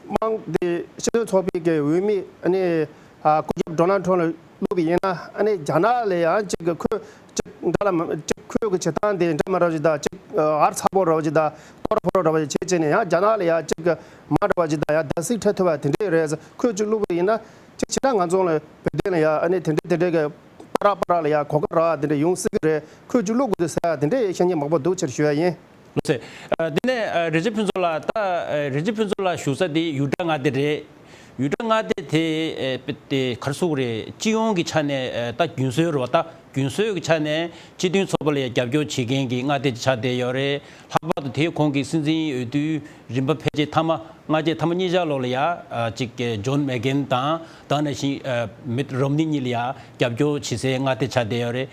དམངས་དེ་སྤྱི་མཐུན་ཚོགས་པའི་གི་འོས་མི་ཨ་ནི། ཨ་སྐུ་ཞབས་ཌོ་ནལ་ཊམ་ལ་བླུགས་པ་ཡིན་ན། ཨ་ནི་རྒྱ་ནག་ལ་ཡང་ཅིག་ཁོས་ཅིག་འདྲ་ལ་མ་ཅིག་ཁོས་གི་བྱེད་སྟངས་དེ་འདྲ་མི་འདྲ་བ་ཅིག་དང་། ཅིག་ཨར་ཚ་པོ་འདྲ་བ་ཅིག་དང་། གཏོར་ཕོར་འདྲ་བ་ཅིག་བྱེད་བྱས་ནས། ཡང་རྒྱ་ནག་ལ་ཡང་ཅིག་མ་འདྲ་བ་ཅིག་དང་ཡང་བརྡབ་གསིག་འཕྲད་ཐུབ་པ་དེ་འདྲས་རེད། ཁོས་ཅིག་བླུགས་པ་ཡིན་ན། ཅིག་ཕྱི་ནང་ང་ཚོ་ལ་བོད་དོན་ལ་ཡང་ཨ་ནི་དེ་འདྲས་དེ་འདྲས་གི་པ་རག་པ་རག་ལ་ཡང་གོ་སྐབས་རག་དེ་འདྲས་ཡོང་སྲིད་གི་རེད། ཁོས་ཅིག་བླུགས་དགོས་འདུག་ཟེར་ཡ་དེ་འདྲས་བཤད་མཁན་མང་པོ་འདུག་ཕྱིར་ཞུ་ཡ་ཡིན། ལགས་སོ། ཨ་དེ་ནས་ཨ་རིན་ཆེན་ཕུན་ཚོགས་ལགས། ད་ཨ་རིན་ཆེན་ཕུན་ཚོགས་ལགས་བཞུགས་ས་དེ་ཡུ་ཊ་མངའ་སྡེ་རེད། ཡུ་ཊ་མངའ་སྡེ་དེ་ཨེ་དཔེ་དེ་ག་རེ་ཟེར་དགོས་རེད། སྤྱི་ཡོངས་ཀྱི་ཆ་ནས་ཨེ་ད་རྒྱུན་སྲོལ་རེད་བ། ད་རྒྱུན་སྲོལ་གྱི་ཆ་ནས་སྤྱི་མཐུན་ཚོགས་པ་ལ་ཡང་རྒྱབ་སྐྱོར་བྱེད་མཁན་གྱི་མངའ་སྡེ་ཅིག་ཆགས་བསྡད་ཡོད་རེད། ལྷག་པར་དུ་དེའི་གོང་གི་སྲིད་འཛིན་འོས་བསྡུའི་རིམ་པ་ཕལ་ཆེར་མཐའ་མ། སྔ་རྗེས་མཐའ་མ་གཉིས་ཆར་ལོགས་ལ་ཡ་ཨ་ཅིག་ཇོན་མེག་ཀེན་དང་། ད་ནང་བཞིན་ཨ་མིཊ་རོམ་ནི་གཉིས་ལ་ཡ་རྒྱབ་སྐྱོར་བྱེད་སའི་མངའ་སྡེ་ཆགས་བསྡད་ཡོད་རེད།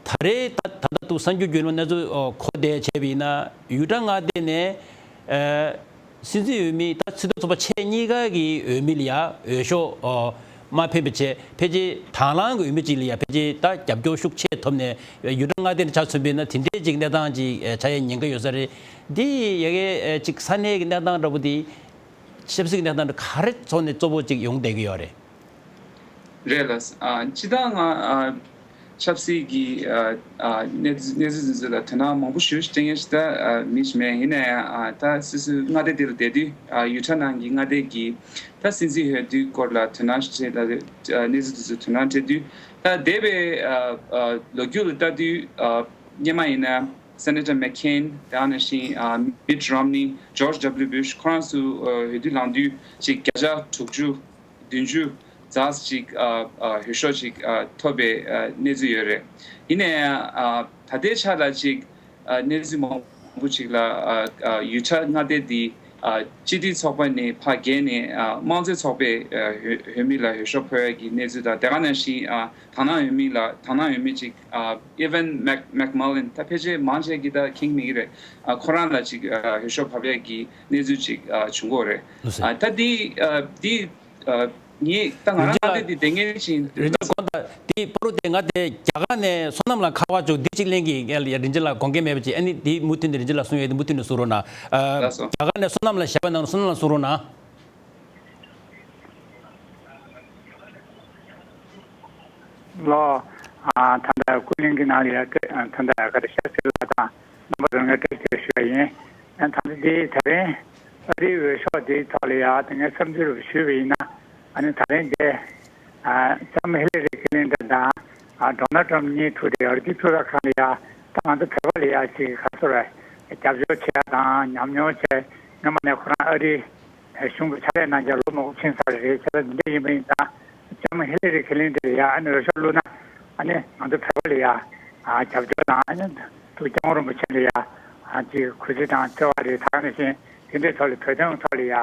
ད་རེས་ད་ད་ལྟ་འདུག་གསར་འགྱུར་བརྒྱུད་ལམ་གནས་ཚུལ་ཨ་གོ་བསྡད་བྱས་པ་ཡིན་ན། ཡུ་ཊ་མངའ་སྡེ་ནས་ཨ་སྲིད་འཛིན་འོས་མི། ད་སྲིད་དོན་ཚོགས་པ་ཆེ་གཉིས་ཀ་གི་འོས་མི་ལ་ཡ་འོས་ཤོག་ཨ་མ་འཕེན་པ་བྱས། ཕལ་ཆེར་དང་བླངས་ཀྱི་འོས་མི་གཅིག་ལ་ཡ་ཕལ་ཆེར་ད་རྒྱབ་སྐྱོར་ཤུགས་ཆེ་ཐོབ་ནས། ཡུ་ཊ་མངའ་སྡེ་ནས་ཆ་མཚོན་པ་ཡིན་ན་དེ་འདྲའི་ཅིག་གནས་སྟངས་ཅིག་ཨ་ཆགས་ཡའི་ཉེན་ཁ་ཡོད་ས་རེད། འདི་ཡ་གི་ཨ་ཅིག་ས་གནས་ཀྱི་གནས་སྟངས་འདྲ་པོ་འདི། ཆབ་སྲིད་ཀྱི་གནས་སྟངས་ག་རེ་ཐོག་ནས་གཙོ་བོ་གཅིག་ཡོང་བསྡད་ཀྱི་ཡོད་རེད། རེད་ལགས། ཨ་སྤྱིར་བཏང་ང་ཨ་ཆབ་སྲིད་ཀྱི་ཨ་ཨ་གནས་གནས་ཚུལ་འདི་ཚོ་ལ་དོ་སྣང་མང་པོ་ཞེ་པོ་ཅིག་སྤྲད་མཁན་ཞིག་ད་ཨ་མི་ཞིག་མེད། ཡིན་ན་ཡང་ཨ་ད་སོ་སོའི་མངའ་སྡེ་འདི་ལ་བསྡད་དུས། ཨ་ཡུ་ཊ་ནང་གི་མངའ་སྡེ་གི་ད་སྲིད་འཛིན་འོས་བསྡུའི་སྐོར་ལ་དོ་སྣང་ཞིག་བྱས། ད་ཨ་གནས་ཚུལ་འདི་ཚོ་དོ་སྣང་སྤྲད་དུས། ད་འདས་པའི་ཨ་ཨ་ལོ་རྒྱུས་ལ་ལྟ་དུས། ཨ་སྔོན་མ་ཡིན་ན་སེ་ནེ་ཊར་མེག་ཀེན། དེ་ནང་བཞིན་ཨ་མིཊ་རོམ་ནི། ཇོརྗ་ཌབ་ལིའུ་བྷུཤ། ཁོ་རང་ཚོ་ཨ་འོས་བསྡུ་ལངས་དུས་ཅིག་བརྒྱ་ཆ་དྲུག་ཅུ་བདུན་ཅུ་ཙམ་ཅིག་ཨ་ཨ་འོས་ཤོག་ཅིག་ཨ་ཐོབ་པའི་ཨ་གནས་ཚུལ་ཡོད་རེད། ཡིན་ན་ཡང་ཨ་ད་ལྟའི་ཆ་ལ་ཅིག་ཨ་གནས་ཚུལ་མང་པོ་ཅིག་ལ་ཨ་ཨ་ཡུ་ཊ་མངའ་སྡེ་འདི་ཨ་སྤྱི་མཐུན་ཚོགས་པ་ནས་ཕར་བརྒལ་ནས་ཨ་དམངས་གཙོའི་ཚོགས་པའི་ཨ་འོས་འོས་མི་ལ་འོས་ཤོག་ཕོག་ཡ་གི་གནས་ཚུལ་དང་། དེ་ག་ནང་བཞིན་ཨ་དང་བླངས་འོས་མི་ལ། དང་བླངས་འོས་མི་ཅིག་ཨ་ཨི་ཝན་མེག་མེག་མུ་ལན། ད་ཕལ་ཆེར་མང་ཆེ་གིས་ད་མཁྱེན་གྱི་མེད་ཀྱི་རེད། ཨ་ཁོ་རང་ལ་ཅིག་ཨ་འོས་ཤོག་བབས་ཡ་གི་གནས་ཚུལ་ཅིག་ཨ་བྱུང་གི་ཡོད་རེད། ལགས་སོ། ཨ་ད་འདི་ཨ་འདི་ཨ་ངས་ད་ང་རང་རིན་ཆེན་ལགས། ཨ་འདི་འདི་བསྡད་མཁན་ཅིག་ཡིན། རིན་ཆེན་ལགས། དགོངས་དག། འདི་བར་དུ་དེ་ང་དེ་རྒྱ་གར་ནས་བསོད་ནམས་ལགས་ཁ་པར་བྱུང་། འདི་གཅིག་ལེན་གྱི། ངས་རིན་ཆེན་ལགས་དགོངས་འགལ་མེད་པ་ཅིག། ཨ་ནི་འདི་མུ་མཐུད་ནས་རིན་ཆེན་ལགས་གསུང་ཡས་དེ་མུ་མཐུད་ནས་གསུང་རོགས་གནང་། ཨ་ལགས་སོ། རྒྱ་གར་ནས་བསོད་ནམས་ལགས་ཞལ་པར་གནང་རོགས། བསོད་ནམས་ལགས་གསུང་རོགས་གནང་། ལགས། ཨ་ད་ལྟ་ཀུན་གླེང་གི་ནང་ལ་ཡ་ད་ལྟ་ག་རེ་ཤར་སེ་ལགས་དང་རྣམ་པ་ཚོར་ངས་བཀྲ་ཤིས་བདེ་ལེགས་ཞུ་བ་ཡིན། ཨ་ད་ལྟ་འདི་ད་རིང་ཨ་རིའི་འོས་ཤོག་འདིའི་ཐོག་ལ་ཡ་ད་ངས་བསམ་ཚུལ་རུ་ཞུས་པ་ཡིན་ན། ཨ་ནི་ད་རིང་འདི་ཨ་ལྕམ་ཧི་ལི་རི་ཁི་ལིན་ཏོན་དང་ཨ་ཌོ་ནལ་ཊམ་གཉིས་ཐུག་སྟེ་ཨ་རི་ཕྱི་སྲིད་ཁང་ལ་ཡ་ད་ང་ཚོ་བོད་པ་ལ་ཡ་ཅིག་ག་ཚོད་རེད། རྒྱབ་སྐྱོར་བྱེད་ཡ་དང་ཉམས་མྱོང་བྱས། སྔོན་མ་ནས་ཁོ་རང་ཨ་རི་གཞུང་གི་ཕྱག་ལས་གནང་རྒྱུ་ལོ་མང་པོ་ཕྱིན་ཚར་རེད། བྱས་ཙང་འདི་འདྲ་ཡིན་པ་ཡིན་ཙང་ལྕམ་ཧི་ལི་རི་ཁི་ལིན་ཏོན་ལ་ཡ་ཨ་ནི་འོས་ཤོག་བླུགས་ན། ཨ་ནི་ང་ཚོ་བོད་པ་ལ་ཡ་ཨ་རྒྱབ་སྐྱོར་དང་། ཨ་ནི་ཐུགས་སྐྱབས་མགོན་རིན་པོ་ཆེ་ལ་ཡ་ཨ་ཅིག་གུས་བརྩི་དང་བརྩེ་བ་རེད། ད་ག་ནང་བཞིན་དེ་འདྲའི་ཐོག་ལ་བོད་དོན་ཐོག་ལ་ཡ་ཨ་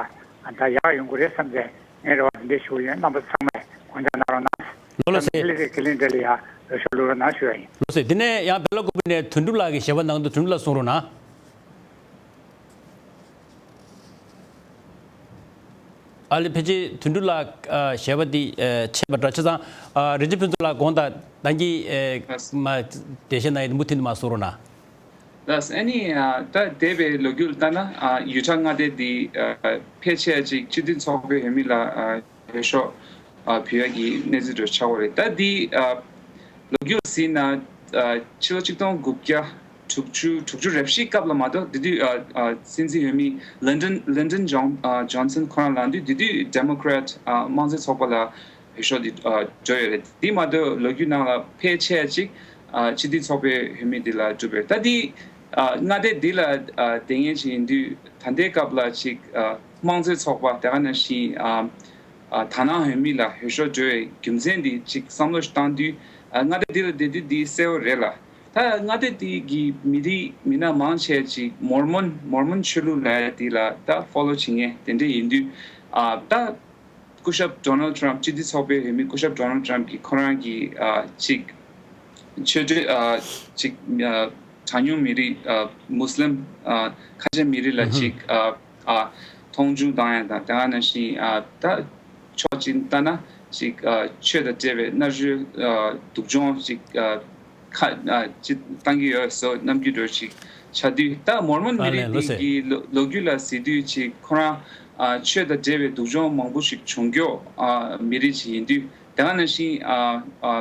ད་ཡག་ཡོང་གི་རེད་བསམ་སྟེ་ངས་རེ་བ་འདི་འདྲ་ཞུ་གི་ཡོད། རྣམ་པ་ཚང་མས་དགོངས་འཇགས་གནང་རོགས་གནང་། ལགས་ལགས་སེ། ལགས་སེ། ཧི་ལི་རི་ཁི་ལིན་ཏོན་ལ་ཡ་འོས་ཤོག་བླུགས་རོགས་གནང་ཞུ་ཡ་ཡིན། ལགས་སེ། དེ་ནས་ཡང་བེ་ལ་ཀུ་པི་ནས་དོན་གྲུབ་ལགས་ཀྱིས་ཞལ་པར་གནང་འདུག། དོན་གྲུབ་ལགས་གསུང་རོགས་གནང་། ཨ་ལེ། ཕལ་ཆེར་དོན་གྲུབ་ལགས་ཨ་ཞལ་པར་འདི་ཨ་ཆད་པ་འདྲ། བྱས་ཙང་ཨ་རིན་ཆེན་ཕུན་ཚོགས་ལགས་དགོངས་དག། ད་གིན་ཨ་ལགས། མ་འགྲེལ་བཤད་གནང་ཡས་དེ་མུ་མཐུད་ནས་མར་གསུང་རོགས་གནང་། ལགས། ཨ་ནི་ཨ་ད་འདས་པའི་ལོ་རྒྱུས་ལ་ལྟ་ན། ཨ་ཡུ་ཊ་མངའ་སྡེ་འདི་ཨ་ཕལ་ཆེར་ཅིག་སྤྱི་མཐུན་ཚོགས་པའི་འོས་མི་ལ་ཨ་འོས་ཤོག་ཨ་ཕུལ་ཡ་གི་གནས་ཚུལ་འདྲ་ཆགས་ཡོད་རེད། ད་འདི་ཨ་ལོ་རྒྱུས་ལ་གཟིགས་ན། ཨ་ཕྱི་ལོ་ཆིག་སྟོང་དགུ་བརྒྱ་དྲུག་ཅུ་དྲུག་ཅུ་རེ་བཞི་སྐབས་ལ་མ་གཏོགས། དེ་དུས་ཨ་ཨ་སྲིད་འཛིན་འོས་མི་ལིན་ཏོན་ལིན་ཏོན་ཇོན་ཨ་ཇོན་སན་ཁོ་རང་ལངས་དུས། དེ་དུས་ཌེ་མོ་ཀྲེ་ཊི་ཨ་དམངས་གཙོའི་ཚོགས་པ་ལ་འོས་ཤོག་འདི་ཨ་འབྱོར་ཡོད་རེད། དེ་མ་གཏོགས་ལོ་རྒྱུས་ནང་ལ་ཕལ་ཆེར་ཅིག་ཨ་སྤྱི་མཐུན་ཚོགས་པའི་འོས་མི་འདི་ལ་གྲུབ་ཡོད་རེད། ད་འདི་ཨ་མངའ་སྡེ་འདི་ལ་ཨ་བསྡད་མཁན་ཅིག་ཡིན་དུས། ད་ལྟའི་སྐབས་ལ་ཅིག་ཨ་དམངས་གཙོའི་ཚོགས་པ། དེ་ག་ནང་བཞིན་ཨ་ཨ་དང་བླངས་འོས་མི་ལ་འོས་ཤོག་འབྱོར་བའི་རྒྱུ་མཚན་འདི་ཅིག་བསམ་བློ་ཞིག་བཏང་དུས། ཨ་མངའ་སྡེ་འདི་ལ་བསྡད་དུས་འདི་གསལ་པོ་རེད་ལ། ད་མངའ་སྡེ་འདི་གི་མི་རིགས་མི་སྣ་མང་ཆེ་ཅིག་མོར་མོན་མོར་མོན་ཆོས་ལུགས་ལབ་ཡ་འདི་ལ་ད་ཕོ་ལོ་བྱེད་མཁན་དེ་འདྲ་ཡིན་དུས། ཨ་ད་སྐུ་ཞབས་ཌོ་ནལ་ཊམ་སྤྱི་འཐུས་ཚོགས་པའི་འོས་མི་སྐུ་ཞབས་ཌོ་ནལ་ཊམ་གྱིས་ཁོ་རང་གི་ཨ་ཅིག་ཆོས་དད་ཨ་ཅིག་ཨ་གྲངས་ཉུང་མི་རིགས་ཨ་མུས་ལིམ་ཨ་ཁ་ཆེ་མི་རིགས་ལ་ཅིག་ཨ་ཨ་མཐོང་ཆུང་བཏང་ཡ་དང་། དེ་ག་ནང་བཞིན་ཨ་ད་ཕྱོགས་གཅིག་ལྟ་ན་ཅིག་ཨ་ཆོས་དང་འབྲེལ་བའི་མནར་གཅོད་ཨ་སྡུག་སྦྱོང་ཅིག་ཨ་ཁ་ཨ་ཅིག་བཏང་གི་ཡོད་བཟོ་རྣམ་འགྱུར་འདྲ་ཞིག་ཆགས་དུས། ད་མོར་མོན་མི་རིགས་འདི་གི་ལོ་ལོ་རྒྱུས་ལ་གཟིགས་དུས་ཅིག་ཁོ་རང་ཨ་ཆོས་དང་འབྲེལ་བའི་སྡུག་སྦྱོང་མང་པོ་ཞིག་བྱུང་མཁན་ཨ་མི་རིགས་ཅིག་ཡིན་དུས། དེ་ག་ནང་བཞིན་ཨ་ཨ་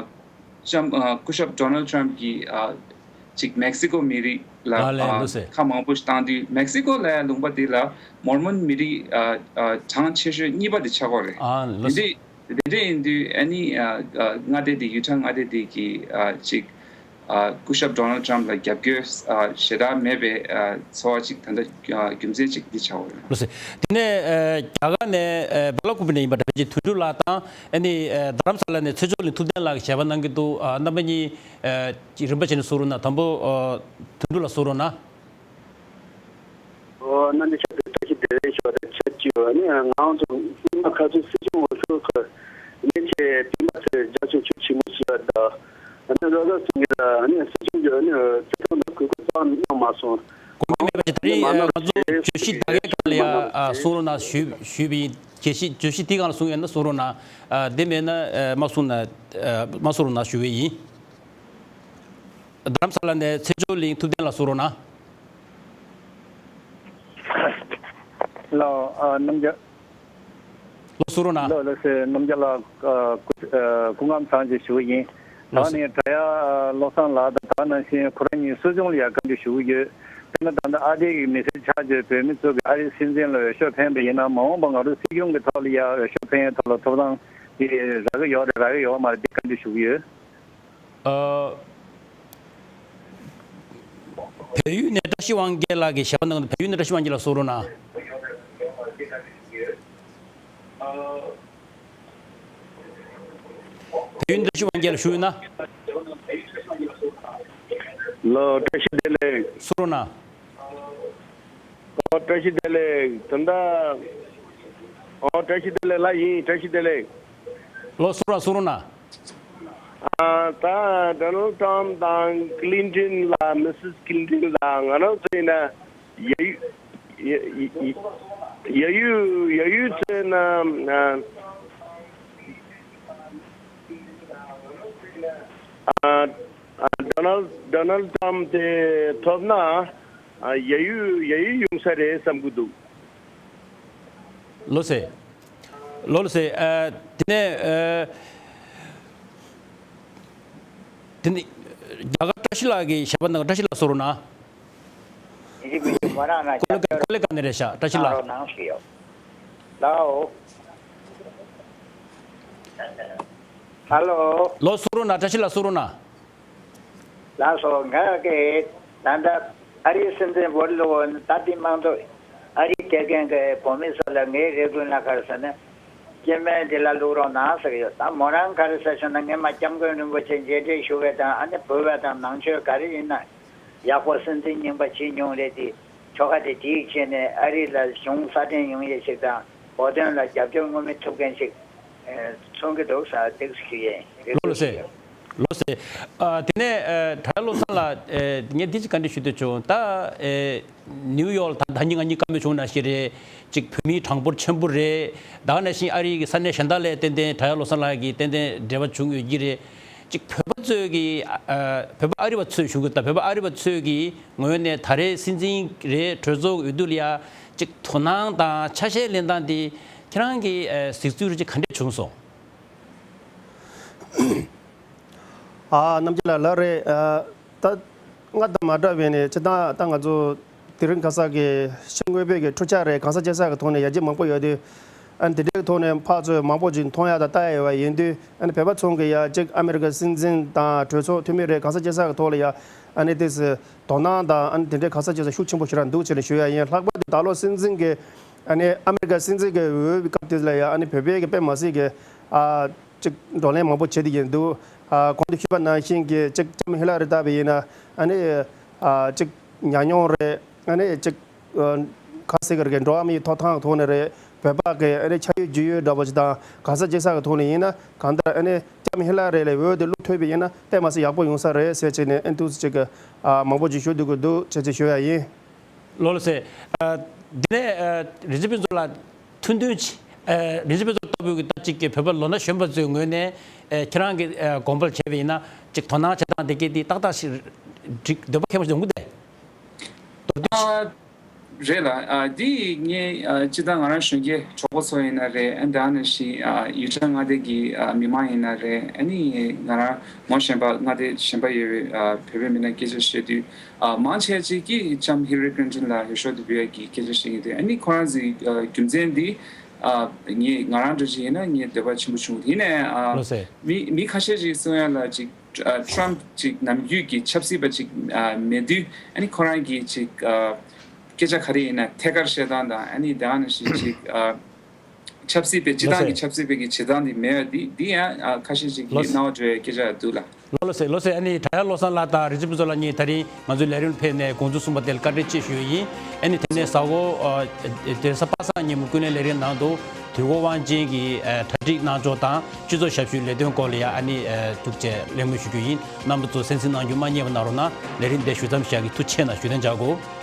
ལྕམ་ཨ་སྐུ་ཞབས་ཌོ་ནལ་ཌི་ཊམ་གྱིས་ཨ་ཅིག་མེག་སི་ཀོ་མི་རིགས་ལ་ཨ་ལས་ཨ་འདུག་ཟེར། ཁ་མང་པོ་ཞིག་བཏང་དུས། མེག་སི་ཀོ་ལ་ཡང་ལུང་པ་དེ་ལ་མོར་མོན་མི་རིགས་ཨ་ཨ་གྲངས་ཆེ་ཤོས་གཉིས་པ་དེ་ཆགས་ཀྱི་ཡོད་རེད། ཨ་ལོ། དེ་འདྲ་དེ་འདྲ་ཡིན་དུས་ཨ་ནི་ཨ་ཨ་མངའ་སྡེ་དེ། ཡུ་ཊ་མངའ་སྡེ་དེ་གི་ཨ་ཅིག་ཨ་སྐུ་ཞབས་ཌོ་ནལ་ཌི་ཊམ་ལ་རྒྱབ་སྐྱོར་ཨ་ཞེ་དྲག་མེད་པའི་ཨ་ཚོར་བ་ཅིག་ད་ལྟ་ཨ་རྒྱུ་མཚན་ཅིག་འདི་ཆགས་ཡོད་རེད། ལགས་སོ། དེ་ནས་ཨ་རྒྱ་གར་ནས་ཨ་སྦེལ་ཀོབ་ནས་ཡིན་པ་འདྲ་བའི་དོན་གྲུབ་ལགས་དང་། ཨ་ནི་ཨ་རྡ་རམ་ས་ལ་ནས་ཚེ་མཆོག་གླིང་ཐུབ་བསྟན་ལགས་ཀྱིས་ཞལ་པར་གནང་གི་འདུག་ཨ་རྣམ་པ་གཉིས་ཨ་རིམ་པ་བྱས་ནས་གསུང་རོགས་གནང་། དང་པོ་ཨ་དོན་གྲུབ་ལགས་གསུང་རོགས་གནང་། ཨོ། རྣམ་པ་ཁྱེད་ཚོ་བཀྲ་ཤིས་བདེ་ལེགས་ཞུ་བ་དང་ཆབས་ཅིག་ཨ་ནི་ང་རང་ཚོ་སྔོན་མ་ཁ་སང་སྲིད་སྐྱོང་འོས་ཤོག་གི་ཉེ་ཆར་སྤེན་པ་ཚེ་རིང་མཇལ་འཕྲད་ཤུགས་ཆེན་པོ་བྱས་པ་དང་། ཨ་ནི་བློ་བཟང་སེང་གེ་ལ་ཨ་ནི་སྲིད་སྐྱོང་གི་ཨ་ནི་བརྩི་མཐོང་དང་གུས་བཀུར་རྩ་བ་ནས་གནང་མ་སོང་། དགོངས་པ་མེད་པ་བྱས། ད་རིང་ཨ་ང་ཚོ་བརྗོད་གཞི་ད་གའི་སྒང་ལ་ཡ་ཨ་གསུང་རོགས་གནང་ཞུས་ཞུས་པ་ཡིན། བརྗོད་གཞི་བརྗོད་གཞི་དེའི་སྒང་ལ་གསུང་ཡོད་ན་གསུང་རོགས་གནང་། ཨ་དེ་མེད་ན་ཨ་མ་གསུང་ན་ཨ་མ་གསུང་རོགས་གནང་ཞུ་བ་ཡིན། རྡ་རམ་ས་ལ་ནས་ཚེ་མཆོག་གླིང་ཐུབ་བསྟན་ལགས་གསུང་རོགས་གནང་། ལགས། ཨ་རྣམ་རྒྱལ། ལགས་གསུང་རོགས་གནང་། ལགས་ལགས་སེ། རྣམ་རྒྱལ་ལགས་ཨ་སྐུ་ཨ་སྐུ་ཁམས་བཟང་ཞེས་ཞུ་བ་ཡིན། ད་ལགས་སེ། ནི་བྲག་གཡབ་བློ་བཟང་ལགས་དང་དེ་ནང་བཞིན་ཁོ་རང་གཉིས་གསོ་སྦྱོང་ལ་ཡང་བཀའ་འདྲི་ཞུ་གི་ཡོད། དཔེར་ན་ད་ལྟ་ཨ་རིའི་མི་སེར་ཆགས་བསྡད་བོད་མི་ཚོ་གིས་ཨ་རིའི་སྲིད་འཛིན་ལ་འོས་ཤོག་འཕེན་པ་ཡིན་ན། མ་འོངས་པ་ང་ཚོ་སྲིད་སྐྱོང་གི་ཐོག་ལ་ཡང་འོས་ཤོག་འཕེན་ཡའི་ཐོག་ལ་ཐོབ་ཐང་དེ་རག་གི་ཡོད་རེད་རག་གི་ཡོད་མ་རེད། དེ་བཀའ་འདྲི་ཞུ་གི་ཡོད། ཨ། བལ་ཡུལ་ནས་བཀྲ་ཤིས་དབང་རྒྱལ་ལགས་ཀྱིས་ཞལ་པར་གནང་། བལ་ཡུལ་ནས་བཀྲ་ཤིས་དབང་རྒྱལ་ལགས་གསུང་རོགས་གནང་། བལ་ཡུལ་ནས་བཀྲ་ཤིས་དབང་རྒྱལ་ལགས་བཞུགས་ཡོད་ན། ལགས། བཀྲ་ཤིས་བདེ་ལེགས། གསུང་རོགས་གནང་། ཨོ། བཀྲ་ཤིས་བདེ་ལེགས། ད་ལྟ། ཨོ། བཀྲ་ཤིས་བདེ་ལེགས་ལགས། ཡིན། བཀྲ་ཤིས་བདེ་ལེགས། ལགས་གསུང་རོགས་གསུང་རོགས་གནང་། ཨ། ད་ཌོ་ནལ་ཊམ་དང་ཀི་ལིན་ཊོན་ལགས། མི་སིས་ཀི་ལིན་ཊོན་ལགས། ང་རང་ཚོ་ཡིན་ན་ཡ་ཡུ་ཡ་ཡུ་ཡ་ཡུ་ཚོ་ཡིན་ན། ཨ། ཨ། ཌོ་ནལ་ཌོ་ནལ་ཊམ་དེ་ཐོབ་ན། ཨ། ཡ་ཡུ་ཡ་ཡུ་ཡོང་ས་རེད་བསམ་གྱི་འདུག་ལགས་སེ། ལགས་སེ། ཨ། དེ་ནས་ཨ། དེ་ནས་རྒྱ་གར་བཀྲ་ཤིས་ལགས་ཀྱིས་ཞལ་པར་གནང་། བཀྲ་ཤིས་ལགས་གསུང་རོགས་གནང་། ཡིན་གཅིག་མིན་གཅིག་མོ་རང་ན་ཀོ་ལི་ཀོ་ལི་ག་ནས་རེད་ཤག་བཀྲ་ཤིས་ལགས། གནང་རོགས་གནང་ཞུས་ཡོད། ལའོ། ཧ་ལོ། ལགས་གསུང་རོགས་གནང་། བཀྲ་ཤིས་ལགས་གསུང་རོགས་གནང་། ལགས་སོ། ང་གིས་ད་ལྟ་ཨ་རིའི་སྲིད་འཛིན་ཝོ་ལོ་ད་ལྟའི་དམངས་གཙོ་ཨ་རིའི་དགེ་རྒན་གྱི་བོད་མི་ཚོ་ལ་ངའི་རེ་སྐུལ་ལ་ག་རེ་ཟེར་ན། སྐྱེ་དམན་འདི་ལ་བླུག་རོགས་གནང་ཟེར་གྱི་ཡོད། ད་མོ་རང་ག་རེ་ཟེར་བྱུང་ན། སྔོན་མ་སྐྱབས་མགོན་རིན་པོ་ཆེ་མཇལ་འཕྲད་ཞུ་བའི་དང་། ཨ་ནི་བོད་པ་དང་ནང་ཆོས་ག་རེ་ཡིན་ན་ཡག་པོ་སྲིད་འཛིན་རྙིང་པ་བྱེད་མྱོང་རེད་དེ། ཁྱོ་ག་དེ་དེ་ཡིག་བྱས་ནས་ཨ་རི་ལ་གཞུང་སྲ་བརྟན་ཡོང་ཡས་ཤིག་དང་། བོད་དོན་ལ་རྒྱབ་སྐྱོར་དངོས་མེད་ཐུབ་མཁན་ཞིག་ཨེ་མཚོན་གྱི་འདུག་ཟེར་ཏོག་ཙམ་ཞུ་ཡས་ཡིན། རེ་ལགས་སྐུལ་ཞུ་ཡས་ཡིན། ལགས་སེ། ཨ། དེ་ནས་ཨ་བྲག་གཡབ་བློ་བཟང་ལགས། ཨེ་ངས་འདི་ཅིག་བཀའ་འདྲི་ཞུ་འདོད་བྱུང་། ད་ཨེ་ནིའུ་ཡོག་ལ་ད་ད་ཉིན་ང་གཉིས་བཀའ་མོལ་བྱུང་ནང་བཞིན་རེད། ཅིག་བོད་མིའི་གྲངས་འབོར་ཆེན་པོ་རེད། ད་ག་ནང་བཞིན་ཨ་རིའི་གི་ས་གནས་གཞན་དག་ལ་ཏན་ཏན་བྲག་གཡབ་བློ་བཟང་ལགས་ཀྱིས་ཏན་ཏན་འབྲེལ་བ་བྱུང་ཡོད་ཀྱི་རེད། ཅིག་བོད་པ་ཚོས་ཀྱི་ཨ་བོད་པ་ཨ་རི་བ་ཚོས་ཞུ་གི། ད་བོད་པ་ཨ་རི་བ་ཚོས་ཀྱི་ངོས་ནས་ད་རེས་སྲིད་འཛིན་རེད། གྲོས་ཚོགས་འོས་བསྡུ་ལ་ཡ་ཅིག་དོ་སྣང་དང་ཆ་ཤས་ལེན་སྟངས་དེ་ཁྱེད་རང་གི་ཨ་གཟིགས་ཚུལ་རེ་ཅིག་ག་འདྲས་བྱུང་སོང་། ཨ། རྣམ་རྒྱལ་ལགས་ལགས་རེད། ཨ། ད་སྔར་དང་མ་འདྲ་བའི་ནས་སྤྱིར་བཏང་ད་ང་ཚོ་དེ་རིང་ཁ་སང་གི་ཕྱི་དངོས་པོའི་གི་འཕྲུལ་ཆས་རེད། གང་ཟག་གཅིག་ས་གི་ཐོག་ནས་ཡར་རྒྱས་མང་པོ་ཡོད་དུས། ཨ་ནི་དེ་འདྲའི་ཐོག་ནས་ཕར་ཚུར་མང་པོ་ཅིག་མཐོང་ཡ་དང་ལྟ་ཡ་ཡོད་པ་ཡིན་དུས། ཨ་ནི་བོད་པ་ཚོ་གི་ཡ་གཅིག་ཨ་མི་རི་ཀ་སྲིད་འཛིན་དང་གྲོས་ཚོགས་འཐུས་མི་རེད། གང་ཟག་གཅིག་ས་གི་ཐོག་ལ་ཡ་ཨ་ནི་དེ་ཚོ་དོ་སྣང་དང་། ཨ་ནི་དེ་འདྲའི་གང་ཟག་གཅིག་ས་ཤུགས་ཆེན་པོ་ཞིག་རང་འདུག་ཅེས་ནས་ཞུ་ཡ་ཡིན། ལྷག་པར་དུ་ད་ལོ་སྲིད་འཛིན་གི་ཨ་ནི་ཨ་མི་རི་ཀ་སྲིད་འཛིན་གི་འོས་པའི་སྐབས་དེ་ལ་ཡ་ཨ་ནི་བོད་པའི་གི་དཔེ་མ་སྲིད་གི་ཨ་ཅིག་བགྲོ་གླེང་མང་པོ་བྱེད་དེ་ཡིན་འདུག་ཨ། གོང་དུ་ཞུས་པ་ནང་བཞིན་གྱི་ཅིག་ལྕམ་ཧི་ལ་རི་ལྟ་བུ་ཡིན་ན། ཨ་ནི་ཨ་ཅིག་ཉམས་མྱོང་རེད། ཨ་ནི་ཅིག་ཨ་ག་ཟེར་གི་རེད། འགྲོ་བ་མིའི་ཐོབ་ཐང་གི་ཐོག་ནས་རེད། བོད་པ་གི་ཨ་ནི་ཆ་ཡོད་རྒྱུས་ཡོད་འདྲ་པོ་ཅིག་དང་། གང་ཟག་གཅིག་ས་གི་ཐོག་ནས་ཡིན་ན་གང་ལྟར་ཨ་ནི་ལྕམ་ཧི་ལ་རི་ལ་འོས་དེ་བླུག་ཐུབ་པ་ཡིན་ན་དཔེ་མ་སྲིད་ཡག་པོ་ཡོང་ས་རེད་ཟེར་བྱས་ནས། ཨ་ནི་ཏོག་ཙམ་ཅིག་གི་ཨ་མང་པོ་ཅིག་ཞུ་འདོད་ཀྱི་འདུག་ཅེས་ཅིག་ཞུ་ཡ་ཡིན། ལགས་ལགས་སེ། ཨ། འདི་ནས་ཨ་རིན་ཆེན་ཕུན་ཚོགས་ལགས་ཐུང་ཐུང་ཅིག་ཨ། རིན་ཆེན་ཕུན་ཚོགས་ལྟ་བུ་གི་ད་ཅིག་གི་བོད་པ་ལོ་ན་གཞོན་པ་ཚོའི་ངོས་ནས་ཨ་ཁྱེད་རང་གི་ཨ་དགོངས་པ་བྱས་པ་ཡིན་ན། ཅིག་དོ་སྣང་བྱེད་སྟངས་དེ་གས་དེ་ཏག་ཏག་ཞིག་འགྲིག་འདོད་པ་ཁེངས་པ་ཞིག་ཡོང་གི་འདུག་གས། མདོར་བསྡུས་ཤིག་ཨ། རེད་ལ། ཨ་འདི་ངས་ཨ་སྤྱིར་བཏང་ང་རང་གཞོན་སྐྱེས་གྲོགས་པོ་ཚོ་ཡིན་ན་རེད། ཨ་འདི་ནང་བཞིན་ཨ་ཡུལ་གྲངས་མངའ་སྡེ་གི་ཨ་མི་མང་ཡིན་ན་རེད། ཨ་ནི་ང་རང་ངོ་ཤེས་པ་མངའ་སྡེ་གཞན་པ་ཡོད་པའི་ཨ་བོད་པའི་མི་ནང་སྐད་ཆ་བཤད་དུས། ཨ་མང་ཆེ་ཅིག་གིས་ལྕམ་ཧི་ལ་རི་ཀླིན་ཊོན་ལ་འོས་ཤོག་དེ་འབུལ་ཡ་གི་སྐད་ཆ་བཤད་ཀྱི་འདུག་ཨ་ནི་ཁོ་རང་ཚོའི་ཨ་རྒྱུ་མཚན་འདི་ཨ་ངས་ང་རང་འདྲ་ཅིག་ཡིན་ན་ངས་འདོད་པ་ཆེན་པོ་བྱུང་། ཡིན་ནའི་ཨ་ལགས་སེ། མི་མི་ཁ་ཤས་ཅིག་གསུང་ཡ་ལ་ཅིག་ཨ་ཊམ་ཕ་ཅིག་ནམ་རྒྱུན་གྱི་ཆབ་སྲིད་པ་ཅིག་ཨ་མེད་དུས། ཨ་ནི་ཁོ་རང་གིས་ཅིག་ཨ་སྐད་ཆ་ག་རེ་ཡིན་ན་ཐད་ཀར་བཤད་སྟངས་དང་། ཨ་ནི་དེ་ག་ནང་བཞིན་ཅིག་ཨ་ཆབ་སྲིད་པའི་སྤྱི་བཏང་གི་ཆབ་སྲིད་པའི་གི་བྱེད་སྟངས་དེ་མེད་པ་འདི་འདི་ཡང་ཨ་ཁ་ཤས་ཅིག་གིས་སྣང་བ་འགྲོ་ཡ་སྐད་ཆ་འདུག་ལ། ལགས་ལགས་སེ། ལགས་སེ། ཨ་ནི་དྲ་ཡག་བློ་བཟང་ལགས་དང་རིག་འཛིན་ཕུན་ཚོགས་ལགས་གཉིས་ད་རིང་ང་ཚོའི་ལས་རིམ་ཕེབས་ནས་དགོངས་ཚུལ་གསུངས་པ་དེ་ལ་བཀའ་དྲིན་ཆེ་ཞུ་ཡི་ཡིན། ཨ་ནི་དེ་ནས་གཟའ་འཁོར་ཨ་དེ་གཟའ་པ་སངས་ཉིན་མོ་ཀུན་གླེང་ལས་རིམ་ནང་དུ་དུས་འཁོར་དབང་ཆེན་གྱི་ཨ་གྲ་སྒྲིག་གནང་ཕྱོགས་དང་སྤྱི་ཚོགས་ཞབས་ཞུའི་ལས་དོན་སྐོར་ལ་ཡང་ཨ་ནི་ཨ་ཐུགས་རྗེ་ལེགས་སྨོན་ཞུ་རྒྱུ་ཡིན། རྣམ་པ་ཚོ་གསན་གཟིགས་གནང་རྒྱུ་མ་བསྙེལ་བ་གནང་རོགས་གནང་། ལས་རིམ་འདི་ཞུ་མཚམས་བཞག་གི། ཐུགས་རྗེ་གནང་། བཞུགས་གདན་འཇགས་དགོས།